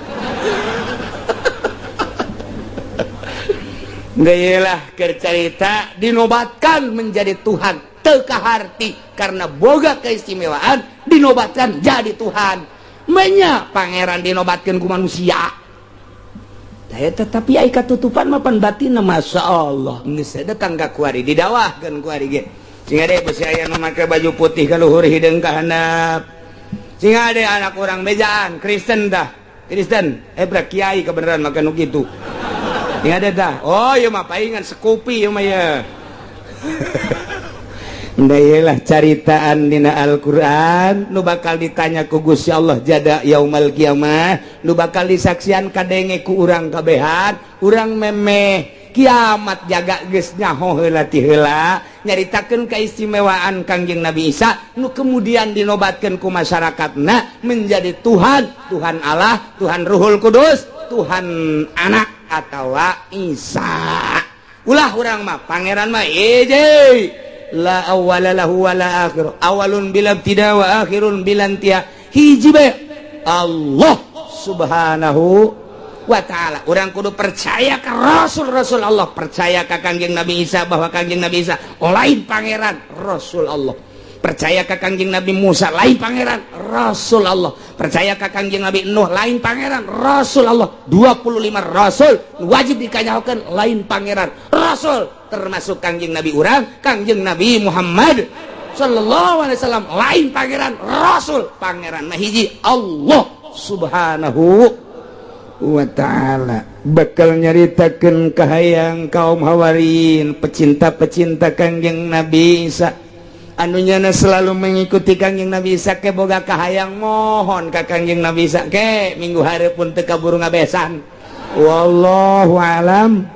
Lah cerita dinobatkan menjadi Tuhan teu kaharti karena boga keistimewaan dinobatkan jadi Tuhan. Menya pangeran dinobatkan ku manusia. Daya tetapi ai katutupan mapan batin, Masya Allah. Geus datang ka kuari, didawahkeun kuari ge. Sing ade besi aya nu make baju putih ka luhur, hideung ka handap. Sing ade anak urang bejaan Kristen dah. Kristen, eh kiai kebenaran make nu kitu. Ini ada dah. Oh, iya mah paingan sekupi ieu mah ya. Lah caritaan dina Al-Qur'an nu bakal ditanya ku Gusti Allah jada yaumal kiamah, nu bakal disaksian kadenge ku urang kabehan. Urang memeh kiamat jaga geus nyaho heula ti heula nyaritakeun keistimewaan Kangjeng Nabi Isa nu kemudian dinobatkeun ku masyarakatna menjadi Tuhan, Tuhan Allah, Tuhan Ruhul Kudus, Tuhan anak atau Isa. Ulah urang mah pangeran mah eje la awwala lahu wala akhir, awalun bila ibtida wa akhirun bila intiha, hiji bae Allah Subhanahu. Wa ta'ala. Urang kudu percaya ke Rasul-Rasul Allah, percaya ke Kangjeng Nabi Isa bahwa Kangjeng Nabi Isa lain pangeran, Rasul Allah. Percaya ke Kangjeng Nabi Musa lain pangeran, Rasul Allah. Percaya ke Kangjeng Nabi Nuh lain pangeran, Rasul Allah. 25 Rasul wajib dikanyahokeun lain pangeran, Rasul, termasuk Kangjeng Nabi urang, Kangjeng Nabi Muhammad sallallahu alaihi wasallam lain pangeran, Rasul. Pangeran mah hiji, Allah Subhanahu wa ta'ala. Bakal nyaritakeun kahayang kaum Hawarin, pecinta-pecinta Kangjeng Nabi Isa anu nyana selalu mengikuti Kangjeng Nabi Isa ke boga kahayang mohon ka Kangjeng Nabi Isa ke minggu hari pun teu kaburu ngabesan. Wallahu alam.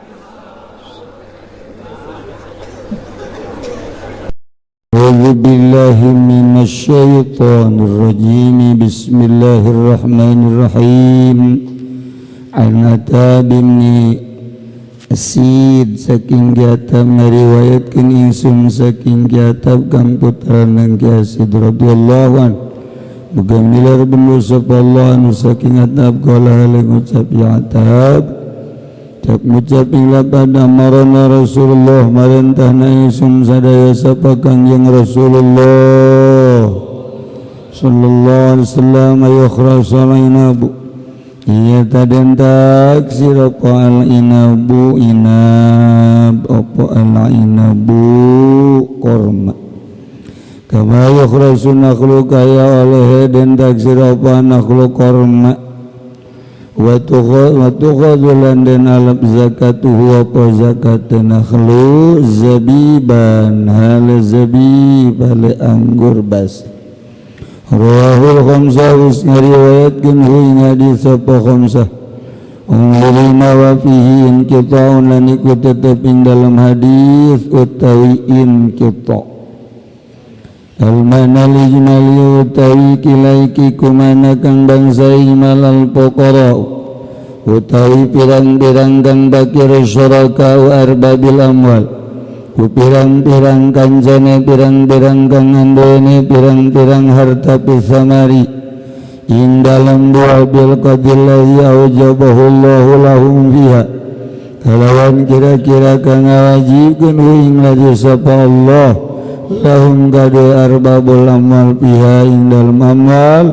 أعوذ بالله من الشيطان الرجيم. بسم الله الرحمن الرحيم. عن عتاب بن Asid saking Ki Attab ngariwayatkeun ingsun saking Ki Attab kang putrana Ki Asid radhiyallahu an, muga milar benu sapa Allah anu saking Attab, qala hale ngucap ya Attab, cak ngucap ing lapad amarana Rasulullah, marentahna ingsun sadaya sapa Kangjeng Rasulullah sallallahu alaihi wasallam, ayukhrasa inabu, iya taden taksir apa al inabu inab, apa al inabu korma, kama yukhrasu nakhlu, kaya oleh den taksir apa nakhlu korma, wa tukhadhu lan den alap zakatuhu apa zakat nakhlu zabiban hal zabib hal anggur bas. Rawahul khamsah, wis ngariwayatkeun hu ing hadis sapa khamsah. Unglima wa fihi inqita'un, lan iku tetep ing dalam hadis utawi inqita'. Al mana ijmali utawi kilaiki kumana kang bangsa ijmal al fuqara utawi pirang-pirang kang bakir syuraka arbabil amwal, ku pirang-pirang kancane, pirang-pirang kang andene pirang-pirang harta, pisamari ing dalam buah, bil qadri aujabahu Allahu lahum fiha, kalawan kira-kira kang ngawajibkeun ing lagi sapa Allah lahum kade arbabul amwal fiha ing dalam amal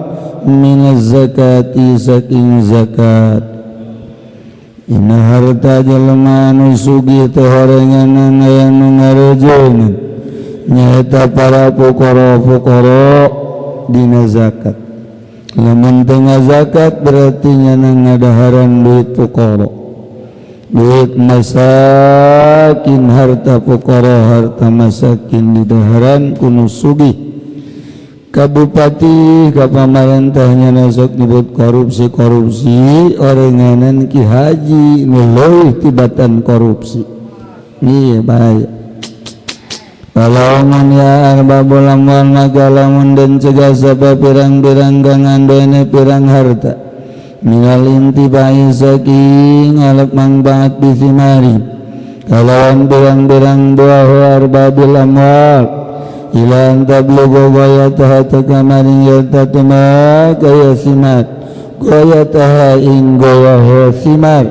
minaz zakati saking zakat. Ina harta jelema anu sugih teh horenganan aya nu ngarejeungan, nyaeta para fuqara-fuqara dina zakat. Lamun teu ngazakat berarti nyana ngadaharan duit fuqara, duit masakin, harta fuqara, harta masakin didaharan ku nu sugih. Ka bupati, ka pamarentahnya nasok nyebut korupsi korupsi, orenganan ki haji nu leuwih tibatan korupsi. Iya, bahaya. Kalau ya arbabul amwal, maka lamun den cegah sapa pirang-pirang kang andene pirang harta minal intibai saking alap manfaat bisimari kalawan pirang-pirang buah arbabil amwal ila an tablugha ghayataha takamarin yatatuma kaya simat ghayataha ing goyaha simar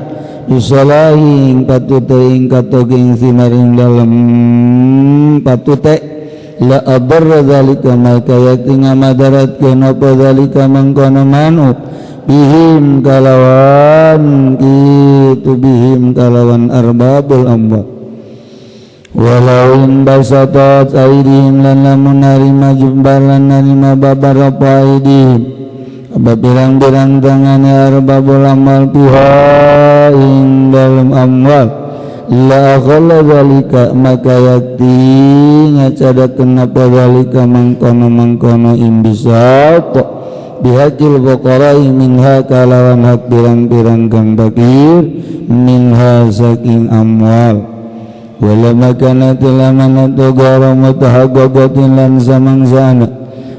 bisalahi ing patute ing katoge ing simar ing dalem patute, la adarra dzalika, maka yakti ngamadaratkeun apa dzalika mangkono manut bihim kalawan kitu, bihim kalawan arbabul amwal. Walau in basatat aidihim lan lamun narima jumbar lan narima babar apa aidihim apa pirang-pirang tangane arbabul amwal piha ing dalem amwal, la akhalla dzalika, maka yakti ngacadakeun apa dzalika mangkono-mangkono imbisat bihaqil fuqara'i minha kalawan hak pirang-pirang kang fakir minha saking amwal. Wala makanatil amanatu ghairu mutahaqqaqatin lan samangsana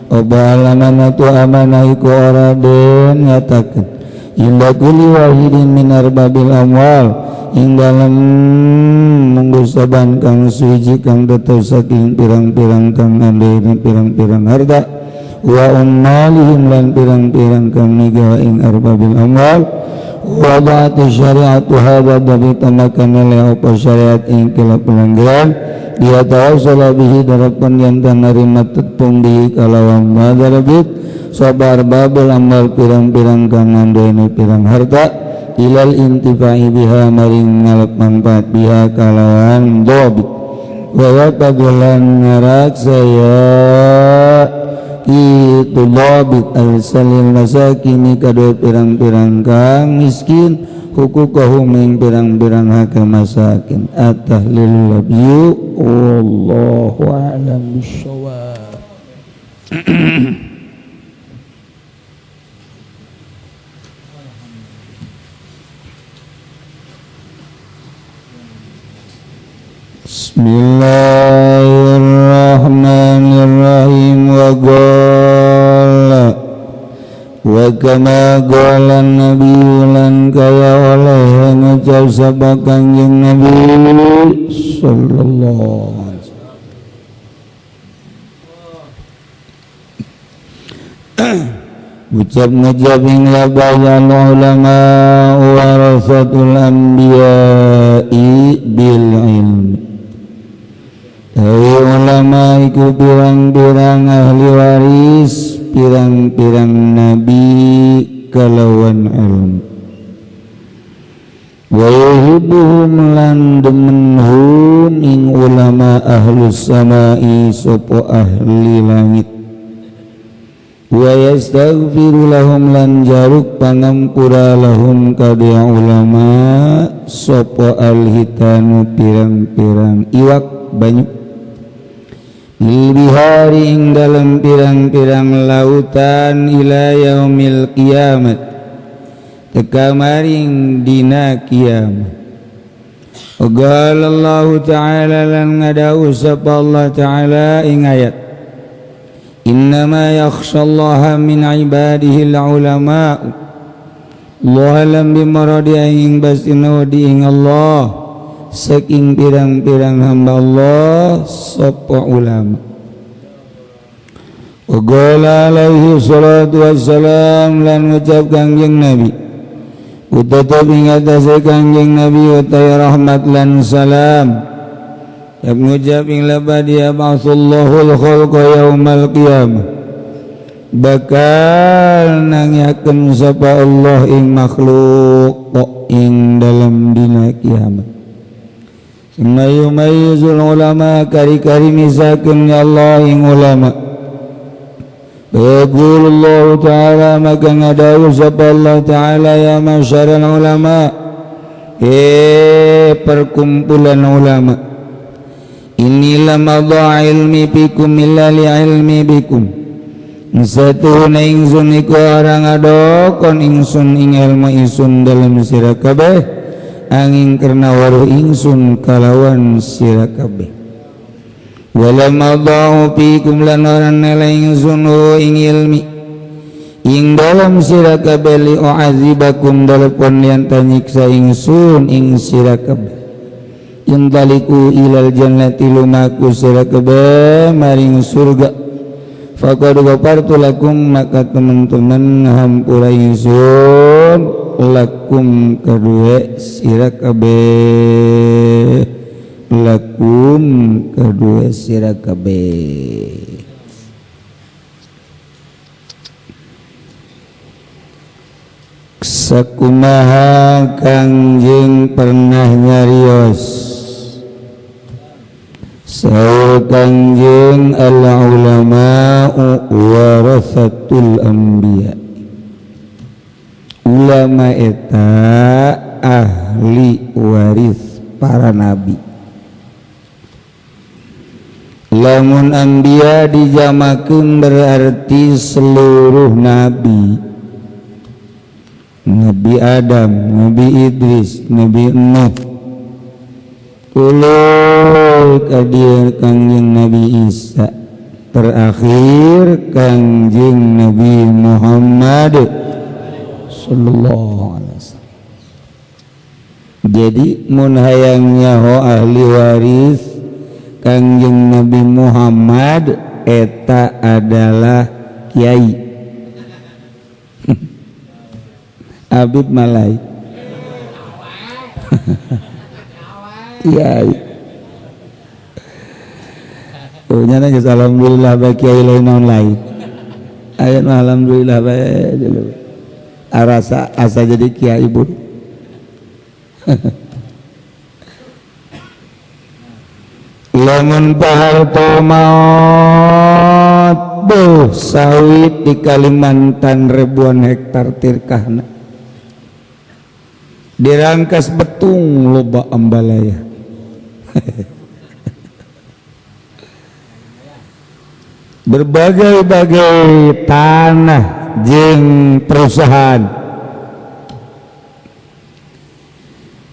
apa amanatu amanah iku ora den nyatakeun inda kulli wahidin min arbabil amwal ing dalem munggu saban kang suci kang tetep saking pirang-pirang kang andene pirang-pirang harta wa ummalihim lan pirang-pirang kang migawa ing arbabil amwal. Wada'at syariatu hadza dhabita maka nilai apa syariat ing kala pelanggaran dia tawassala bihi darapan yang tanarima tetpung bihi kalawan madarabit sabar babul amal pirang-pirang kang ngandene pirang harta ilal intifa'i biha maring ngalap manfaat biha kalawan dhabit wa tabulan ngarak saya itu dhabit al-salil masakini kadua pirang-pirang kang miskin hukukahum ing pirang-pirang hak masakin at-tahlil labyu wallahu a'lam bissawab. Bismillahirrahmanirrahim. Wa qala wa kama qala nabi lan kaya oleh ngucap sapa Kanjeng Nabi sallallahu alaihi wasallam. Ucap ngucap ing labayan ulama warasatul anbiya'i bil ilmi. Hai ulama iku pirang-pirang ahli waris pirang-pirang nabi kalawan ilmu. Wa yuhibbuhum lan demenhum ing ulama ahlus samai sapa ahli langit. Wa yastaghfiru lahum lan jaruk pangampura lahum kadya ulama sapa alhitanu pirang-pirang iwak banyu bihari ing dalam pirang-pirang lautan ila yaumil kiamat teka maring dina kiamat. Qala Allah ta'ala lan ngadau sapa Allah ta'ala ing ayat innama yakhshallaha min ibadihi ulama. Allah lam bimaradi ing basina di ing Allah saking pirang-pirang hamba Allah sapa ulama. Wa qala alaihi salatu wassalam lan ngucap Kangjeng Nabi utatap ing atase Kangjeng Nabi utai rahmat lan salam yap ngucap ing labad ya ba'atsullahul khalqa yaumal qiyamah bakal nangiakeun sapa Allah ing makhluk ing dalam dina kiamat. Mayumayyizul ulama kari-kari misakeun ya Allah ing ulama. Yaqulullahu ta'ala maka ngadawu sapa Allah ta'ala ya masyaral ulama, perkumpulan ulama, inilah madha ilmi bikum illa li ilmi bikum. Satuhuna ingsun iku orang adokon ingsun ing ilmu ingsun dalam sira kabeh angin karena waruh ingsun kalawan sira kabeh. Wala madau fikum lan ora nela ingsun ing ilmi ing dalam sira kabeh li u'adzibakum dalam yen nyiksa ingsun ing sira kabeh. Intaliku ilal jannati lumaku sira kabeh maring surga. Faqad ghafartu lakum maka teman-teman ngahampura ingsun lakum kedua sira kabeh, lakum kedua sira kabeh. Sakumaha Kangjeng pernah nyarios saur Kangjeng al ulama'u warasatul anbiya. Ulama eta ahli waris para nabi. Lamun anbiya dijamakeun berarti seluruh nabi. Nabi Adam, Nabi Idris, Nabi Nuh, tuluy ka dieu Kangjeng Nabi Isa, terakhir Kangjeng Nabi Muhammad sallallahu alaihi wasallam. Jadi mun hayang nyaho ahli waris Kangjeng Nabi Muhammad eta adalah kiai. Habib Malai. Kiai. Oh nya geus alhamdulillah bae kiai lain naon lain. Aya nu alhamdulillah bae dulu. Arasa asa jadi kiai bud. Lamun Pak Harto maot buh sawit di Kalimantan ribuan hektar tirkahna. Dirangkas betung loba ambalaya. Berbagai-bagai tanah jeung perusahaan.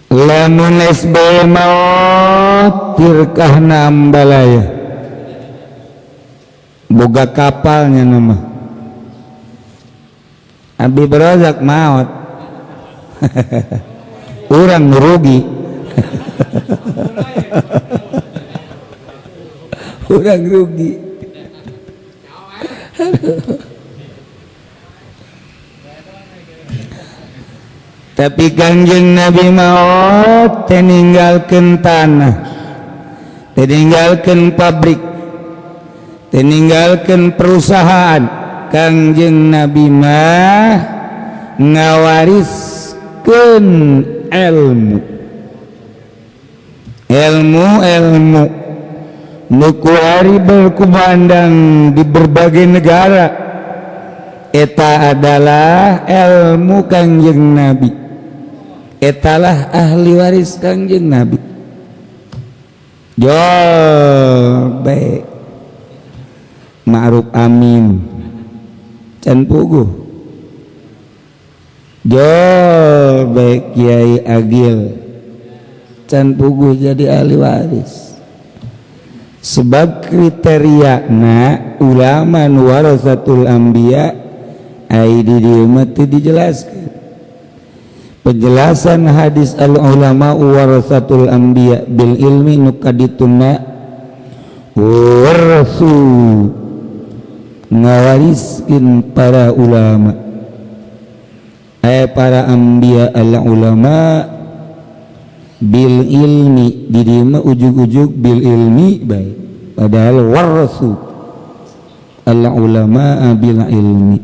Lamun SBY maot tirkahna ambalaya. Boga kapalnya nama. Abi Rozak maot. Urang rugi. Urang rugi. Tapi Kangjeng Nabi maot teninggalkeun tanah, teninggalkeun pabrik, teninggalkeun perusahaan. Kangjeng Nabi mah ngawariskeun ilmu, ilmu-ilmu nu kuari berkumandang di berbagai negara. Eta adalah ilmu Kangjeng Nabi, etalah ahli waris Kangjeng Nabi. Jol bae Ma'ruf Amin can puguh, jol bae Kiai Agil can puguh jadi ahli waris. Sebab kriteria na ulama warasatul anbiya ai di dieu mah teu dijelaskeun. Penjelasan hadis al ulama warasatul anbiya bil ilmi nu kadituna warasu ngawariskeun para ulama, para anbiya al ulama bil ilmi di dieu mah ujug-ujug bil ilmi bae, padahal warasu al ulama bil ilmi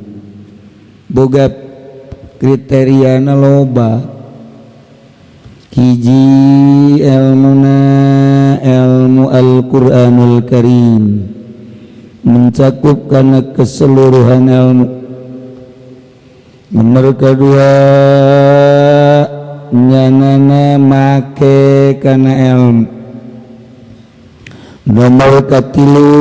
boga kriteriana loba. Hiji ilmuna ilmu Al-Qur'anul Karim mencakup karena keseluruhan ilmu. Nomor kedua nyanana make kana ilmu. Nomor katilu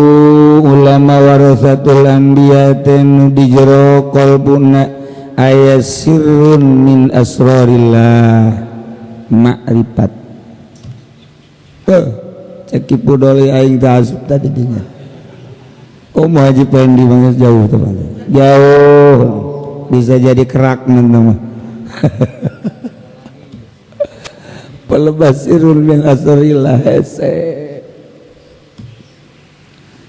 ulama warasatul anbiya teh di jero qalbuna aya sirrun min asrarillah ma'rifat. Cek Ki Pudoli aing teh asup tadi dinya. Komo Haji Pendi banget jauh teman. Jauh bisa jadi kerak mah. Pelebas sirrun min asrarillah hese.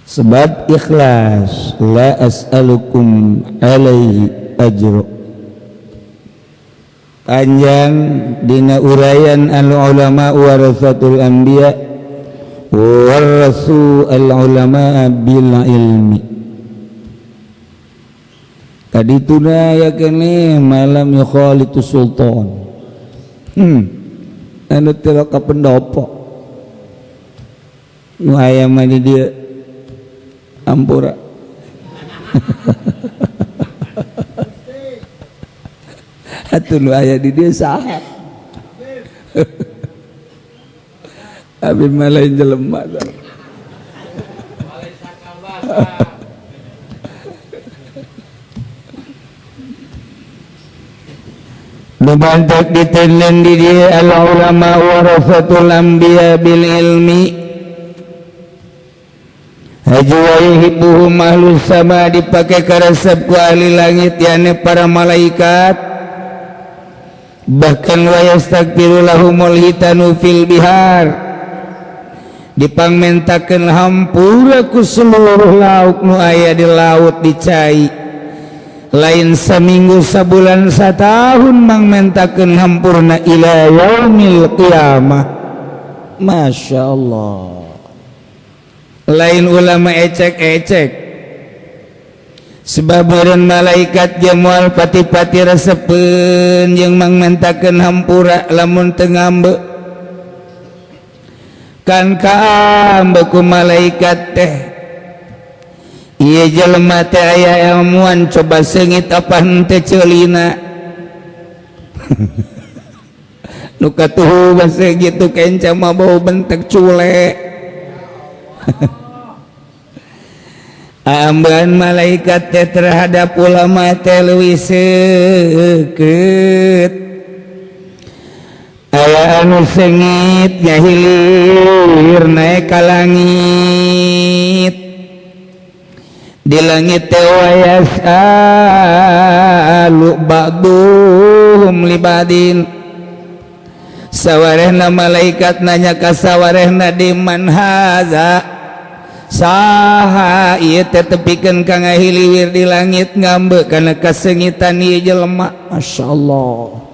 Sebab ikhlas la as'alukum alaihi ajru. Panjang dina uraian al ulama warasatul anbiya warasu al ulama bil ilmi. Tadi tuna ya kene malam yukhalitu sultan. Anu teu ka pendopo. Nu aya mah di dieu ampura. Atuh nu aya di dieu saha? Abi mah lain jelema. Nu bantak ditenen di dieu al ulama warasatul anbiya bil ilmi. Haji wa yuhibbuhum ahlus sama dipake karesep ku ahli langit yakni para malaikat. Bahkan wa yastaghfiru lahumul hitanu fil bihar dipangmentakeun hampura ku seluruh lauk nu aya di laut di cai. Lain seminggu, sebulan, setahun, mangmentakeun hampurna ila yaumil qiyamah. Masya Allah, lain ulama ecek-ecek, sebab meureun malaikat ge moal pati-pati resepeun jeung mangmentakeun hampura lamun teu ngambek. Kan kaambek ku malaikat teh, ieu jelema teh aya ilmuan, coba seungit apa henteu ceulina. Nu katuhu basa gitu, kenca mah bau bentek cule. Ambean malaikat teh terhadap ulama teh leuwih seukeut. Aya anu seungit ngahilir naik ka langit. Di langit teh wayas'alu ba'duhum libadin, sawarehna malaikat nanya ka sawarehna, di man hadza, saha ieu teh tepikeun ka ngahiliwir di langit ngambek kana kasengitan ieu jelema. Masyaallah,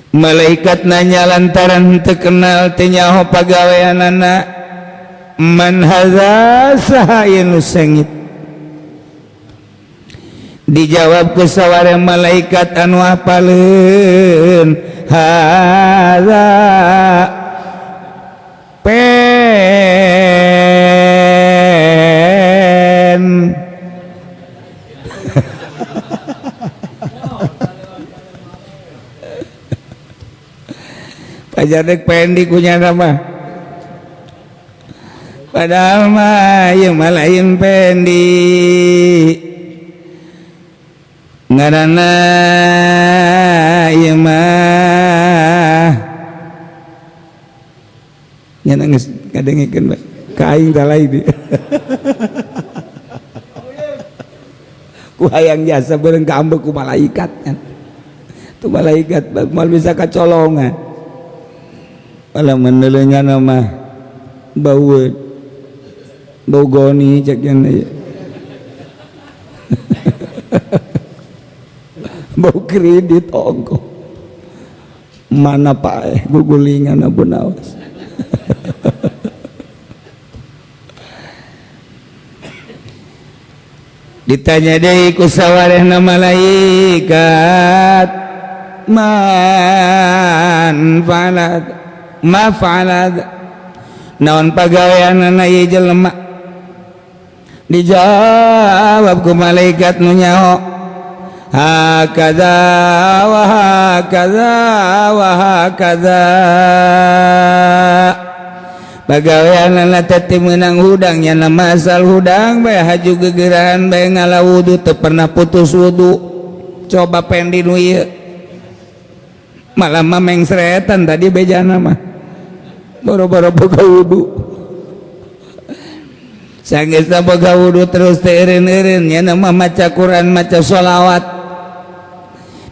malaikat nanya lantaran teu kenal, teu nyaho pagaweanana. Man hadza, saha ieu nu seungit? Dijawab ku saware malaikat anu apaleun, hadza pen. Pajar dek pendi kunya nama, padahal mah ieu mah lain pendi, ngaranna ieu mah nya geus ngadengekeun bae ka aing tah lain di ku hayang jasa bareng kaambek ku malaikat kan. Tuh malaikat moal bisa kacolongan, malah menelenya nama bau bau goni cek nya bau kredit ongko mana pak gugulingan abu nawas. Ditanya deui ku sawarehna malaikat, man fa'ala ma fa'ala, naon pagaweanana ieu jelema? Dijawab ku malaikat nu nyaho, hakadza wa hakadza wa hakadza. Pagaweanana teh teu meunang hudang, nya nama asal hudang bae, haju gegerahan bae, ngala wudu teu pernah putus wudu. Coba pendi nu ieu malah mah mengsretan tadi bejana mah boro-boro boga wudu. Sanggeusna boga wudu terus teu eureun-eureun, nya mah maca Quran, maca sholawat.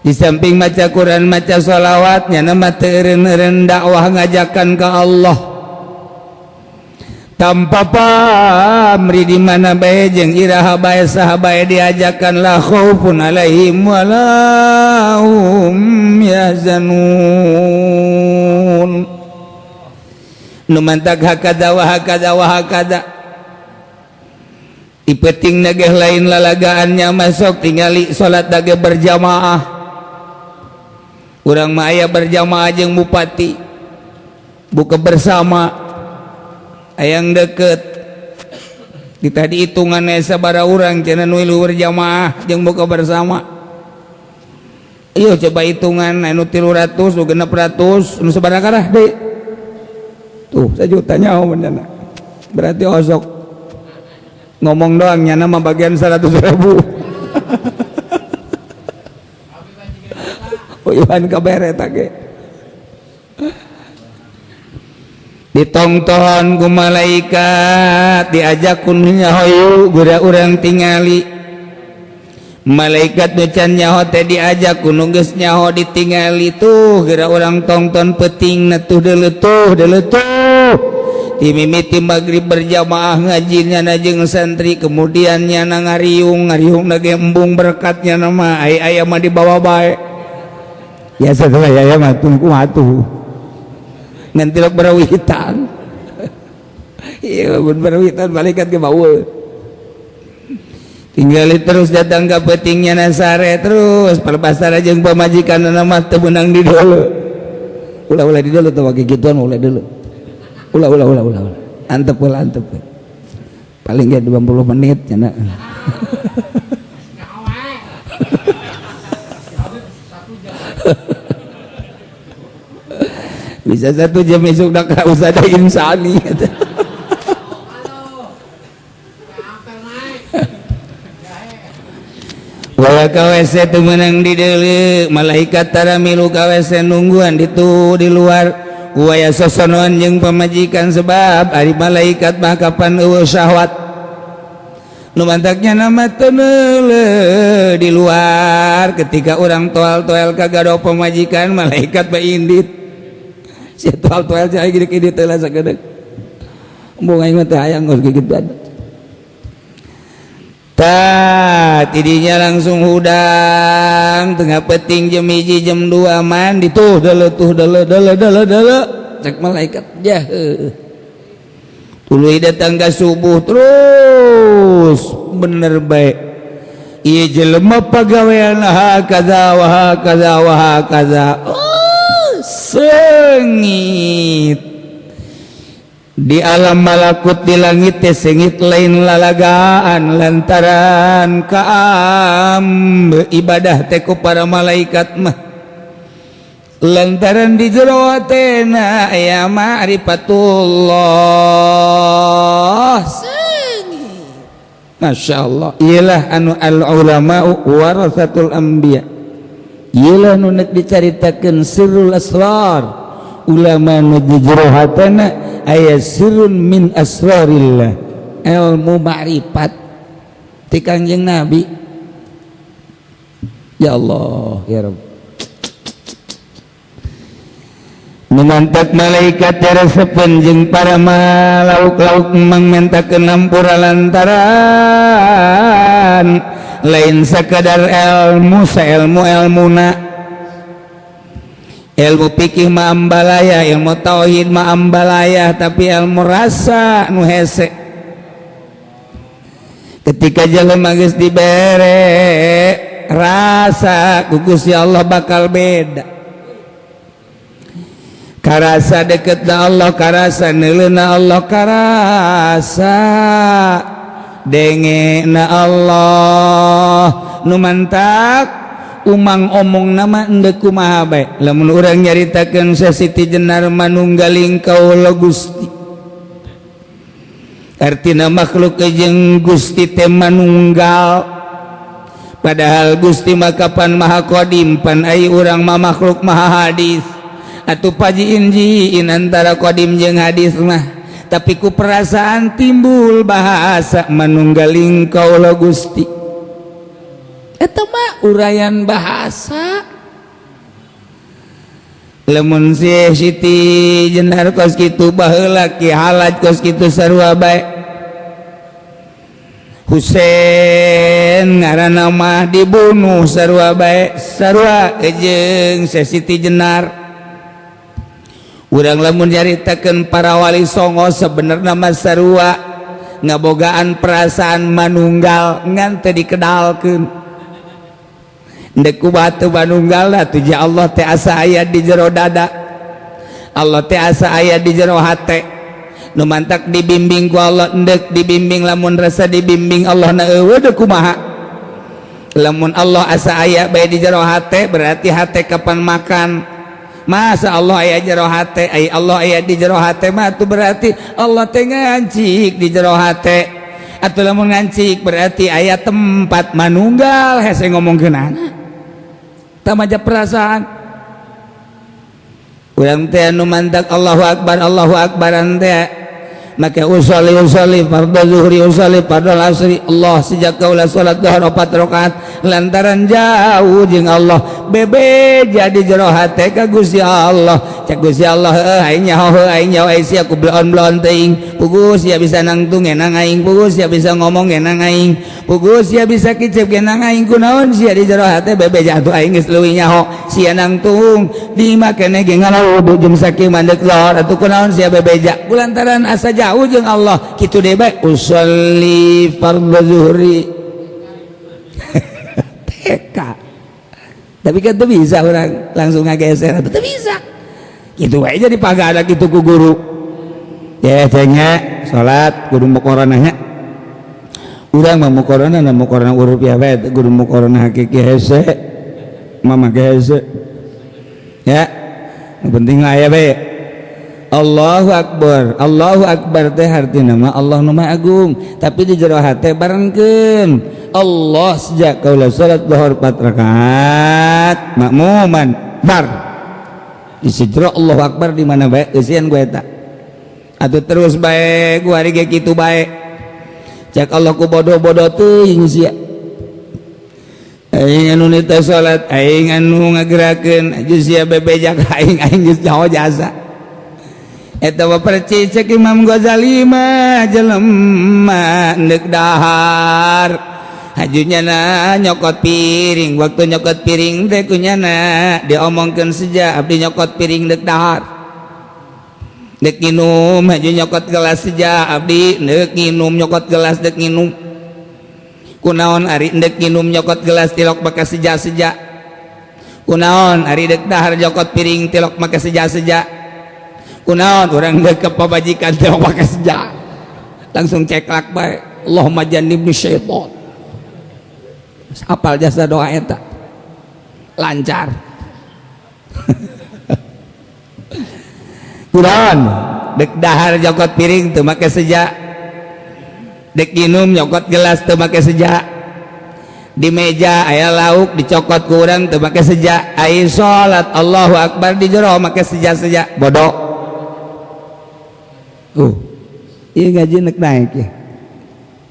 Di samping maca Quran maca sholawat, nya mah teu eureun-eureun dakwah ngajakan ka Allah tanpa pamri. Di mana bae jeung iraha bae, saha bae diajakan, la khaufun alaihim wala hum yahzanun. Nu mantak hakadza wa hakadza wa hakadza ipeting nageh lain lalagaannya masuk tingali salat dage berjamaah. Urang mah aya berjamaah jeung bupati buka bersama ayang deket di tadi hitungan sabara urang cenah nu berjamaah jeung buka bersama. Ayo coba hitungan anu 300 nu 600 nu sabaraha karah deui tuh sajuta nyaho benerna. Berarti osok ngomong doang nyana mah bagian 100.000. Oh Iwan kabere tage ditongton ku malaikat, diajak ku nyaho gura urang tingali malaikat nu can nyaho teh diajak ku nu geus nyaho ditingali tuh geura urang tongton peutingna tuh deuleutuh deuleutuh. Timimiti maghrib berjamaah ngajinya na jeung santri, kemudian nyana ngariung ngariung lagi embung berkatnya nama ai aya mah dibawa bae. Biasa tuh aya mah tungku atuh. Ngan tilok barawitan. Iya, mun barawitan malaikat ge bawa. Tinggal terus datang ke petingnya nasare terus perbasara jeung pamajikan mah teu meunang di dulu. Ulah-ulah di dulu tuh gituan ulah dulu. Ulah ulah ulah ulah ulah. Antep ulah antep. Paling ya 20 menit cenah. Bisa 1 jam esuk dak usah ada insani. Wala ka WC teu meunang di deuleu, malaikat tara milu ka WC nungguan ditu di luar. Waya sosonoan jeung pamajikan sebab ari malaikat mah kapan eueuh syahwat. Nu mantaknya nama teu neuleuh di luar ketika urang toel-toel kagado pamajikan malaikat bae indit. Si toel-toel cai gede-gede teh lah sakedeuk. Embung aing mah teh hayang geus gigituan. Ta tidinya langsung hudang tengah peting jam 1 jam 2 mandi tuh dele tuh dele dele dele dele cek malaikat jah tuluy datang ke subuh terus bener baik ieu jelema pagawean hakaza wa hakaza wa hakaza. Oh, sengit di alam malakut di langit teh sengit lain lalagaan lantaran kaam ibadah teh ku para malaikat mah lantaran di jero hatena aya ma'rifatullah sengit. Masya Allah, iyalah anu al ulama warasatul anbiya, iyalah nu nek dicaritakeun sirrul asrar. Ulama nu di jero hatena aya sirrun min asrarillah, ilmu ma'rifat ti Kangjeng Nabi. Ya Allah ya Rabb. Numantak malaikat resepen jeung para malauk-lauk mangmentakeun hampura lantaran lain sakadar ilmu saelmu elmuna. Ilmu fikih mah ambalaya, ilmu tauhid mah ambalaya, tapi ilmu rasa nu hese. Ketika jelema geus dibere rasa ku Gusti Allah bakal beda. Karasa deket na Allah, karasa neuleuna Allah, karasa denge na Allah. Nu mantak umang omong nama endek kumaha bae lamun urang nyaritakeun Siti Jenar manunggaling kaula Gusti, artina makhluk jeung Gusti teh manunggal, padahal Gusti mah kapan maha qadim pan ai urang mah makhluk maha hadis atuh pajiin-jiin antara qadim jeung hadis mah, tapi ku perasaan timbul bahasa manunggaling kaula Gusti. Eta mah uraian bahasa. Lamun si Siti Jenar kos kitu baheula Ki Halaj kos kitu sarua bae. Husein ngaranna mah dibunuh sarua bae, sarua jeung Siti Jenar. Urang lamun nyaritakeun para wali songo sebenarna mah sarua ngabogaan perasaan manunggal ngan teu dikedalkeun. Ndek ku batu manunggal atuh ja Allah teh asa aya di jero dada, Allah teh asa aya di jero hate. Nu mantak dibimbing ku Allah, endek dibimbing lamun rasa dibimbing Allah na eueuh deuk kumaha. Lamun Allah asa aya bae di jero hate berarti hate kapan makan. Masa Allah aya jero hate, ai Allah aya di jero hate mah atuh berarti Allah teh ngancik di jero hate. Atuh lamun ngancik berarti aya tempat manunggal hese ngomongkeun tamaja perasaan. Urang teh anu mantak Allahu Akbar Allahu Akbaran teh Make usolli usolli fardhu zuhri, usolli fardhu asri. Allah, sejak kaula salat zuhur 4 rakaat lantaran jauh jeung Allah, bebeja di jero hate ka Gusti Allah. Cek Gusti Allah, heuh, aing nyaho, heuh, aing nyaho, aing sia ku bloon-bloon teuing. Puguh sia bisa nangtung ngenang aing, puguh sia bisa ngomong ngenang aing, puguh sia bisa kicep ngenang aing. Kunaon sia di jero hate bebeja? Atuh aing geus leuwih nyaho. Sia nangtung di makene ge ngalawu jeung sakieu mandek zuhur, atuh kunaon sia bebeja? Kulantaran asa jauh jeung Allah. Kitu deui bae, usolli fardhu zuhri TK, tapi kan tuh bisa orang langsung ngageser atau tuh bisa gitu wae. Jadi pagada gitu ku guru ya, nya salat kudu muqaranahnya. Urang mah muqaranah na muqaranah uruf ya bae, kudu muqaranah hakiki hese mama ge hese ya. Nu penting aya bae Allahu Akbar. Allahu Akbar teh artina mah Allah nu Maha Agung, tapi di jero hate barengkeun. Allah, sejak kaula salat zuhur 4 rakaat makmuman bar di sejero Allahu Akbar di mana bae eusian gue eta atuh terus bae gua hari ge kitu bae. Cek Allah, ku bodoh-bodoh teuing sia. Aing anu nita salat, aing anu ngagerakeun, aju sia bebeja ka aing, aing geus nyaho jasa eta mah percis. Cek Imam Ghazali mah jelema endek dahar, hajunya na nyokot piring. Waktu nyokot piring teh kunyana diomongkeun, "Seja abdi nyokot piring dek dahar, dek nginum." Haju nyokot gelas, "Seja abdi dek nginum," nyokot gelas dek nginum. "Kunaon ari dek nginum nyokot gelas tilok maka seja-seja? Kunaon ari dek dahar nyokot piring tilok maka seja-seja? Kunaon urang dek ke pabajikan tilok maka seja?" Langsung ceklak bae, "Allahumma jannibni syaitan." Apal jasa doa eta lancar. Kunaon dek dahar nyokot piring teu make seja, dek minum nyokot gelas teu make seja, di meja aya lauk dicokot ku urang teu make seja, ai salat Allahu Akbar di jero make seja-seja? Bodoh. Ieu ngaji nek naik ya,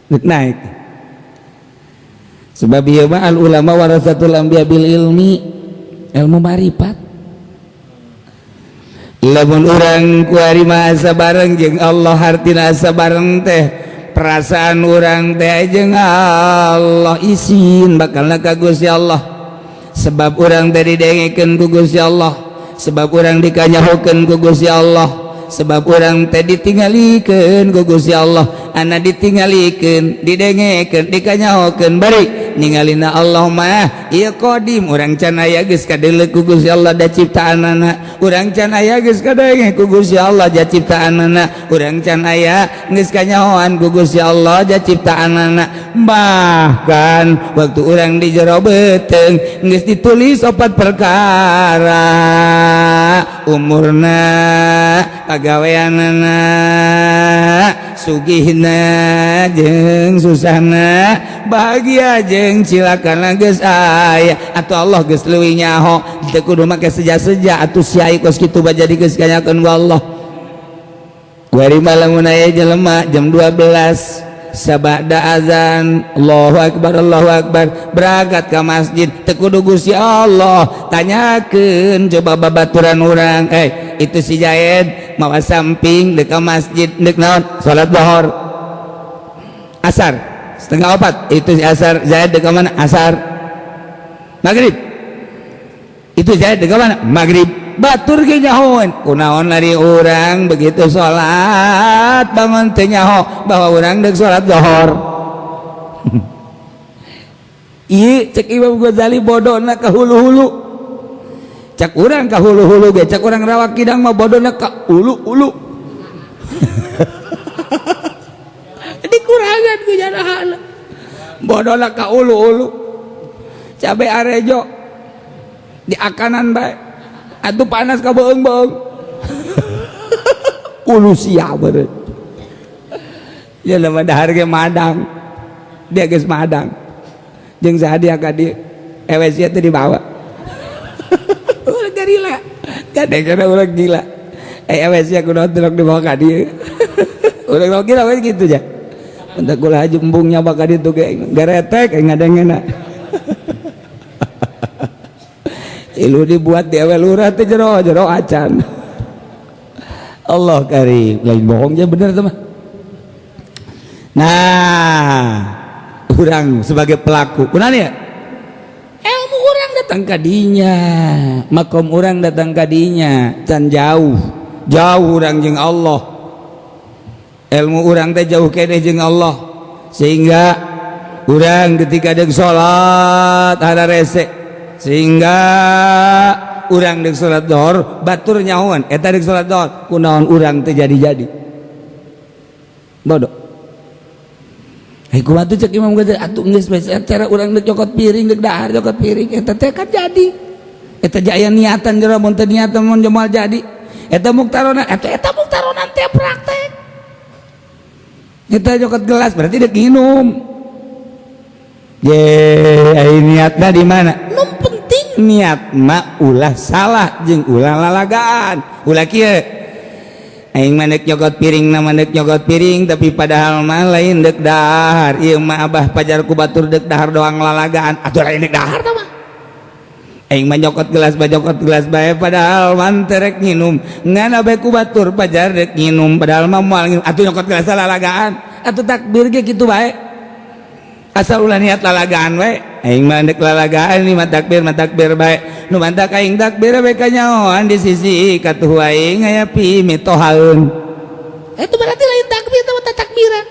nek naik, sebab ieu mah al ulama warasatul anbiya bil ilmi, ilmu marifat. Lamun urang kuari mah asa bareng jeung Allah, hartina asa bareng teh perasaan urang teh jeung Allah, isin bakalna ka Gusti Allah, sebab urang teh didengekeun ku Gusti Allah, sebab urang dikanyahokeun ku Gusti Allah, sebab urang teh ditinggalikeun ku Gusti Allah. Ana ditinggalikeun, didengekeun, dikanyahokeun, bari ningalina Allah mah ieu qadim. Urang can aya geus kadeuleu ku Gusti Allah da ciptaanana. Urang can aya geus kadenge ku Gusti Allah ja ciptaanana. Urang can aya geus kanyahoan ku Gusti Allah ja ciptaanana. Bahkan waktu urang di jero beuteung geus ditulis opat perkara: umurna, pagaweanana, sugihna jeung susahna, bahagia jeung cilakana geus aya. Atau Allah geus leuwih nyaho, teu kudu make seja-seja atuh. Sia kos kitu jadi geus kanyakeun ku Allah. Wari lamun aya jelema jam 12 sabada azan Allahu Akbar, Allahu Akbar, berangkat ke masjid teu kudu Gusti Allah tanyakeun. Coba babaturan urang, "Eh, itu si Jaed mawa samping dek ke masjid, dek naon?" "Salat zuhur." Asar 3:30 itu si asar Zaid dek mana? "Asar." Maghrib itu Zaid dek mana? "Maghrib." Batur ge nyahoan. Kunaon lari urang begitu salat bangun teu nyaho bahwa urang dek salat zuhur? Ieu cek Imam Ghazali bodona ka hulu-hulu. Cek urang ka hulu-hulu ge, cek urang Rawa Kidang mah bodona ka ulu-ulu, dikurangan ku janahana, bodona ka ulu-ulu. Cabe arejo di akanan bae atuh panas ka beung-beung, ulu sia beureut ya. Nama dahar ge madang, dia geus madang jeung saha dia ka dieu, ewe sia teh dibawa. Urang garila kadang-kadang urang gila, eh, ewe sia kunaon tilok dibawa ka dieu? Urang kira we kitu ja. Bentak kula haji embung nyoba ka ditu ge garetek ngadengena. Ilu dibuat di awal lurah teh jero jero acan. Allah karim, lain bohongnya bener tuh mah. Nah, urang sebagai pelaku, kunaon ya? Ilmu urang datang kadinya, makom urang datang kadinya, can jauh, jauh urang jeung Allah. Ilmu urang teh jauh keneh jeung Allah, sehingga urang ketika deuk salat hararese, sehingga urang deuk salat zuhur batur nyahoan eta deuk salat zuhur kunaon urang teu jadi-jadi. Bodoh. Hei kumaha tuh cek Imam Ghazali atuh geus bae cara urang deuk cokot piring deuk dahar cokot piring eta teh kan jadi. Eta aya niatan jero mun teu niatan mun moal jadi. Eta muktarona eta eta muktarona teh praktek. Eta cokot gelas berarti deuk nginum. Ye, ai niatna di mana? Nu penting niat mah ulah salah jeung ulah lalagaan. Ulah kieu. Aing mah deuk nyokot piring na mah deuk nyokot piring tapi padahal mah lain deuk dahar. Ieu mah abah pajar ku batur deuk dahar doang lalagaan. Atuh lain deuk dahar tah mah. Aing mah nyokot gelas bae nyokot gelas bae padahal mah teu rek nginum. Ngan abe ku batur pajar deuk nginum padahal mah moal nginum. Atuh nyokot gelas lalagaan. Atuh takbir ge kitu bae. Asal ulah niat lalagaan we. Aing mah deuk lalagaan ni mah takbir bae. Nu mantak aing takbir bae kanyahoan di sisi katuhu aing aya pi mitohaeun. Itu berarti lain takbir teh takbiran.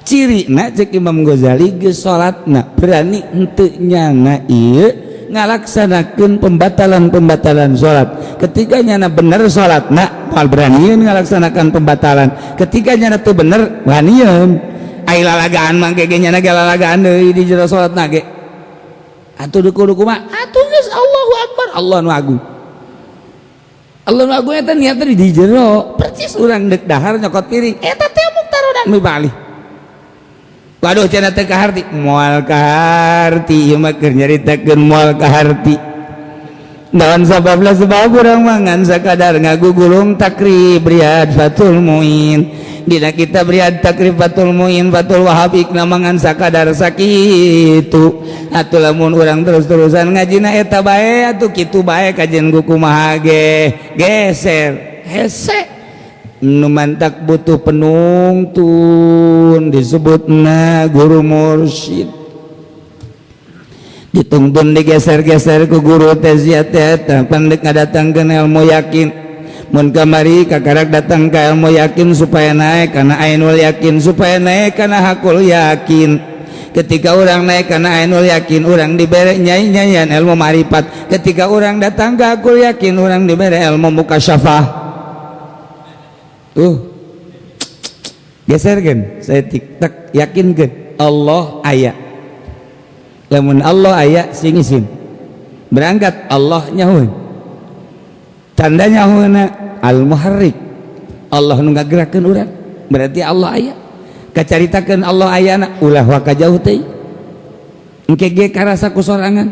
Cirina cek Imam Ghazali geus salatna berani henteu nyana ieu ngalaksanakeun pembatalan-pembatalan salat. Ketika nyana bener salatna moal beranian ngalaksanakan pembatalan. Ketika nyana teu bener wanian. Ai lalagaan mah ge nyana ge lalagaan deui di jero salatna ge. Atuh duku mah atuh geus Allahu Akbar, Allah nu agung. Allah nu agung eta niatna di jero. Percis urang deuk dahar nyokot piring eta teh muktarodan nu balik. Waduh cenah teu kaharti, moal kaharti ieu mah keur nyaritakeun moal kaharti. Naon sababna sebab urang mah ngan sakadar ngagugulung takrib Riyad Fathul Muin. Dina kitab Riyad Takrib Fathul Muin Fathul Wahab ikna mangan sakadar sakitu. Atuh lamun urang terus-terusan ngajina eta bae atuh kitu bae kajian ku kumaha ge geser hese. Nu mantak butuh penungtun disebutna guru mursyid. Ditungtun digeser-geser ku guru teh sia teh eta pandek ngadatangkeun ilmu yakin. Mun kamari kakarak datang ka ilmu yakin supaya naik kana ainul yakin supaya naik kana hakul yakin. Ketika orang naik kana ainul yakin orang dibere nyai-nyayan ilmu marifat. Ketika orang datang ke hakul yakin orang dibere ilmu mukasyafah. Tuh geser kan saya tik tak yakin kan Allah aya. Lamun Allah aya sing isin berangkat Allah nyahun. Tanda nyahuna al muharrik Allah nu ngagerakeun urang berarti Allah aya. Kacaritakeun Allah ayana ulah waka jauh teh engke ge karasa ku sorangan.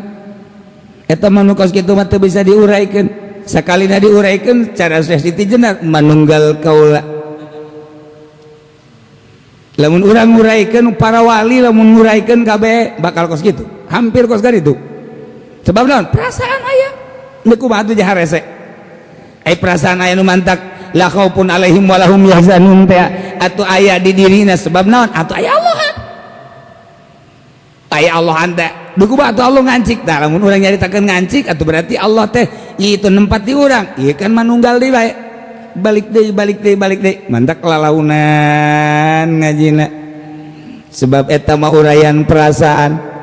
Eta mah nu kos kitu mah teu bisa diuraikeun. Sakalina diuraikeun cara Syekh Siti Jenar manunggal kaula. Lamun urang nguraikeun para wali lamun nguraikeun kabeh bakal kos kitu hampir kos kitu. Sebab naon perasaan aya deuk kumaha tuh jaharese. Ai perasaan aya nu mantak la khaufun alaihim walahum yahzanun teh atuh aya di dirina sebab naon atuh aya Allah. Aya Allah anta duku atuh Allah ngancik tah lamun urang nyaritakeun ngancik atuh berarti Allah teh itu nempat di urang ieu kan manunggal deui bae. Balik deui balik deui balik deui mantak lalaunan ngajina. Sebab eta mah uraian perasaan.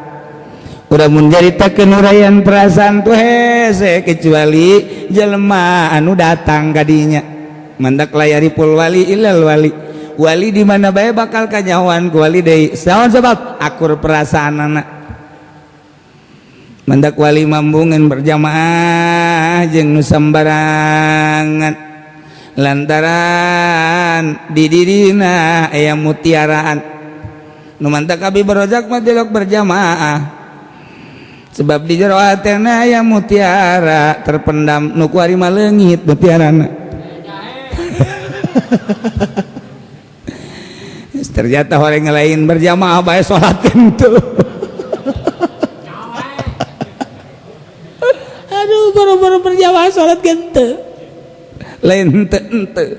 Urang mun nyaritakeun uraian perasaan tuh hese kecuali jelema anu datang kadinya. Mantak layari pul wali ilal wali. Wali di mana bae bakal kanyahoan ku wali deui. Saon sebab akur perasaanana. Mantak wali mambungan berjamaah jeung nu sambarangan. Lantaran di dirina aya mutiaraan. Nu mantak abi barojak mah tilok berjamaah. Sebab di jero hatena aya mutiara terpendam nu kuari mah leungit mutiarana. Ternyata orang lain berjamaah bae salat itu. Aduh, baru-baru berjamaah salat gente. Lain henteu henteu.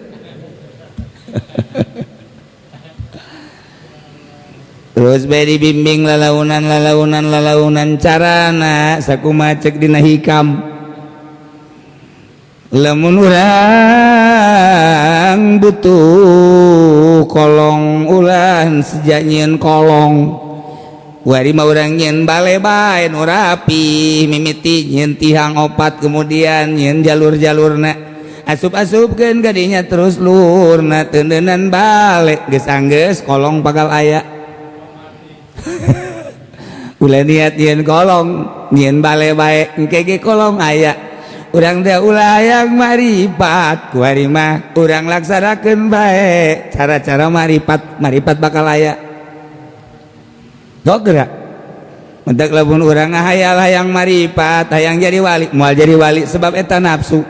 Terus bae dibimbing lalaunan lalaunan lalaunan carana sakumaha cek dina hikam. Lamun urang butuh kolong ulah sejak nyieun kolong. Wari mah urang nyieun bale bae nu rapi, mimiti nyieun tihang opat kemudian nyieun jalur-jalurna. Asup-asupkeun gadinya terus luhurna teundenan bale geus anggeus kolong bakal aya. Ulah niat nyieun kolong, nyieun bale bae engke ge kolong aya. Urang teh ulah hayang maripat, kuari mah urang laksanakeun bae cara-cara maripat, maripat bakal aya. Sok geura. Mentak lamun urang ngahayal hayang maripat, hayang jadi wali, moal jadi wali sebab eta nafsu.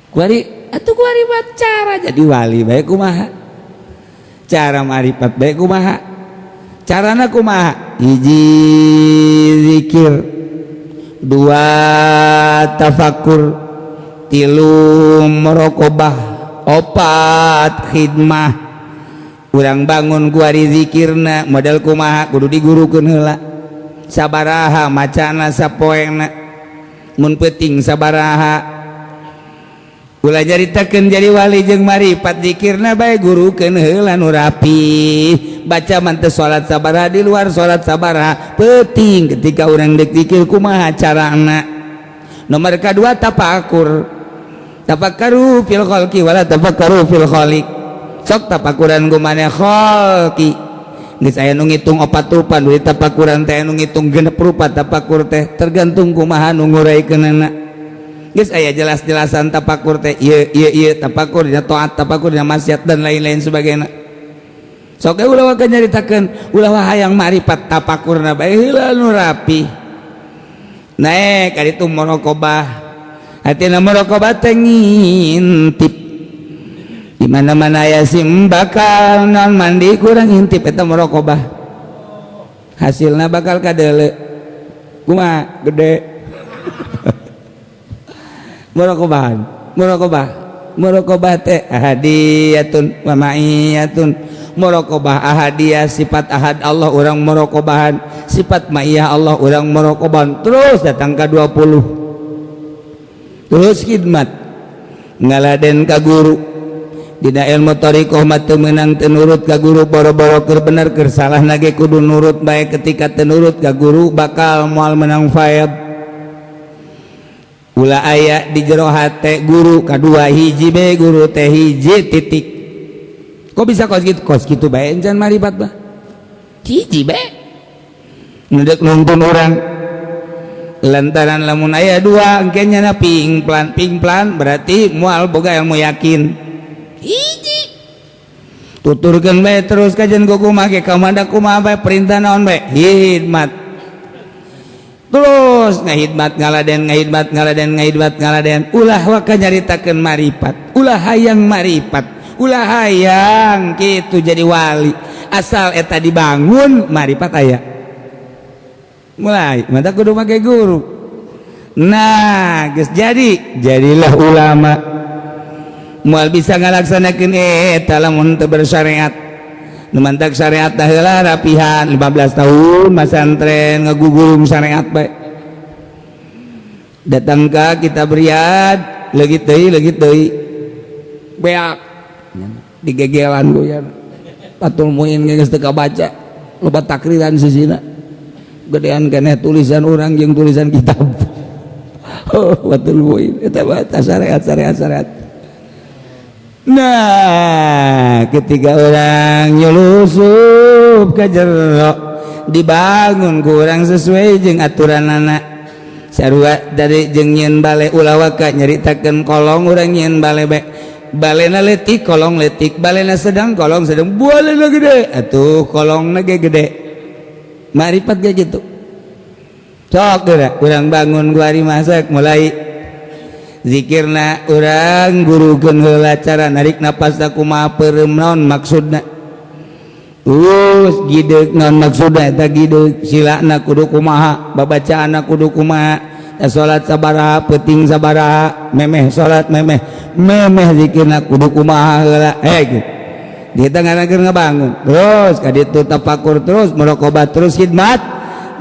Kuari atuh kuari mah cara jadi wali bae kumaha? Cara maripat bae kumaha? Carana kumaha? Hiji zikir, dua tafakur, tilu muraqabah, opat khidmah. Urang bangun kuari zikirna model kumaha kudu digurukeun heula. Sabaraha macana sapoena, mun peuting sabaraha. Ulah nyaritakeun jadi wali jeung maripat zikirna bae gurukeun heula nu rapi. Baca man teu salat sabaraha di luar salat sabaraha peuting ketika urang deuk zikir kumaha carana. Nomor kadua tafakur. Tafakkaru fil khalqi wala tafakkaru fil khaliq. Sok tafakuran kumaha khalqi. Geus aya nu ngitung opat rupa nu tafakuran teh nu ngitung genep rupa tafakur teh tergantung kumaha nu nguraikeunana. Geus aya jelas-jelasan tafakur teh ieu ieu ieu tafakur dina taat tafakur dina maksiat dan lain-lain sebagainya. Sok ulah waka nyaritakeun ulah hayang maripat tafakurna bae heula nu rapi. Naek ka ditu muraqabah. Hatina muraqabah teh ngintip. Di mana-mana aya sim bakal non mandi kurang ngintip eta muraqabah. Hasilna bakal kadeuleu. Kumaha gede. Muraqabahan, muraqabah, muraqabah teh ahadiyatun wa ma'iyatun. Muraqabah ahadiyah sifat ahad Allah urang muraqabahan, sifat ma'iyah Allah urang muraqabahan. Terus datang ka 20. Terus khidmat ngaladen ka guru. Dina ilmu thariqah mah teu meunang teu nurut ka guru boro-boro keur bener keur salah nage kudu nurut bae ketika teu nurut ka guru bakal moal menang faed. Ulah aya di jero hate guru kadua hiji be guru teh hiji titik. Kok bisa kos gitu? Kos gitu bae encan maripat mah. Hiji bae. Ngeudek nuntun urang. Lantaran lamun aya dua engke nyana pingplan pingplan berarti moal boga ilmu yakin. Hiji. Tuturkeun bae terus kajian kumaha ge kamanda kumaha bae perintah naon bae khidmat. Terus ngahidmat ngaladen ngahidmat ngaladen ngahidmat ngaladen ulah waka nyaritakeun maripat ulah hayang maripat ulah hayang kitu jadi wali asal eta dibangun maripat aya mulai mata kudu make guru. Nah geus jadi jadilah ulama moal bisa ngalaksanakeun eta lamun teu bersyariat. Nu mantak syariat dah heula rapihan 15 tahun masantren ngagugurung syariat bae. Datang ka kitab Riyad leungit deui beak digegelan goyang Fathul Muin geus teu kabaca loba takriran sisina gedean keneh tulisan urang jeung tulisan kitab. Oh Fathul Muin eta mah syariat syariat syariat. Nah ketika orang nyulusup ke jero dibangun kurang sesuai jeung aturan anak sarua dari jeung nyieun bale ulah waka nyaritakeun kolong urang nyieun bale bae balena leutik kolong leutik balena sedang kolong sedang balena gede atuh kolongna ge gede maripat ge gitu. Sok geura urang bangun kuari masak mulai zikirna urang gurukeun heula cara narik napas kumaha peureum naon maksudna. Terus gideg naon maksudna eta gideg silana kudu kumaha, babacaanna kudu kumaha, salat sabaraha, peuting sabaraha, memeh salat memeh memeh zikirna kudu kumaha heula gitu. Di tengah keur ngabangun terus ka ditu tafakur terus muraqabah terus khidmat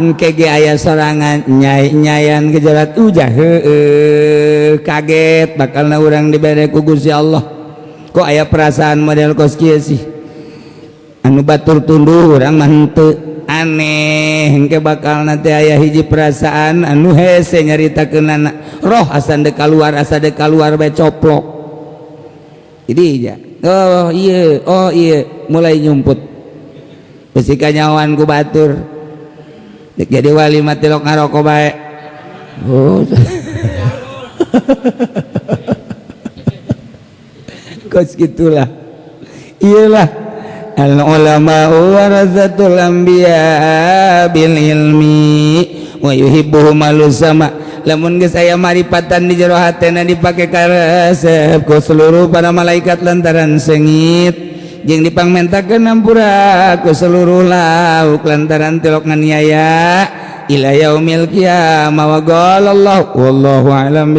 engke ge aya sorangan nyai nyayan gejalat ujah heueuh kaget bakalna urang dibere ku Gusti Allah. Kok aya perasaan model kos kieu sih, anu batur tunduh urang mah henteu, aneh. Engke bakal nanti aya hiji perasaan anu hese nyaritakeunana, roh asa dek keluar, asa dek keluar bae coplok. Jadi ya, oh iya, oh iya, mulai nyumput besi kanyawan ku batur. Dek jadi wali mah tilok ngarokok bae. Oh, kos gitulah. Iyalah, al ulama warasatul anbiya bil ilmi wa yuhibbuhum sama. Lamun geus aya maripatan di jero hatena dipake karesep ku seluruh para malaikat lantaran sengit, jeung dipangmentakeun ampura ku seluruh lauk lantaran tilok nganiaya ila yaumil qiyamah. Wa qala Allah wallahu a'lam.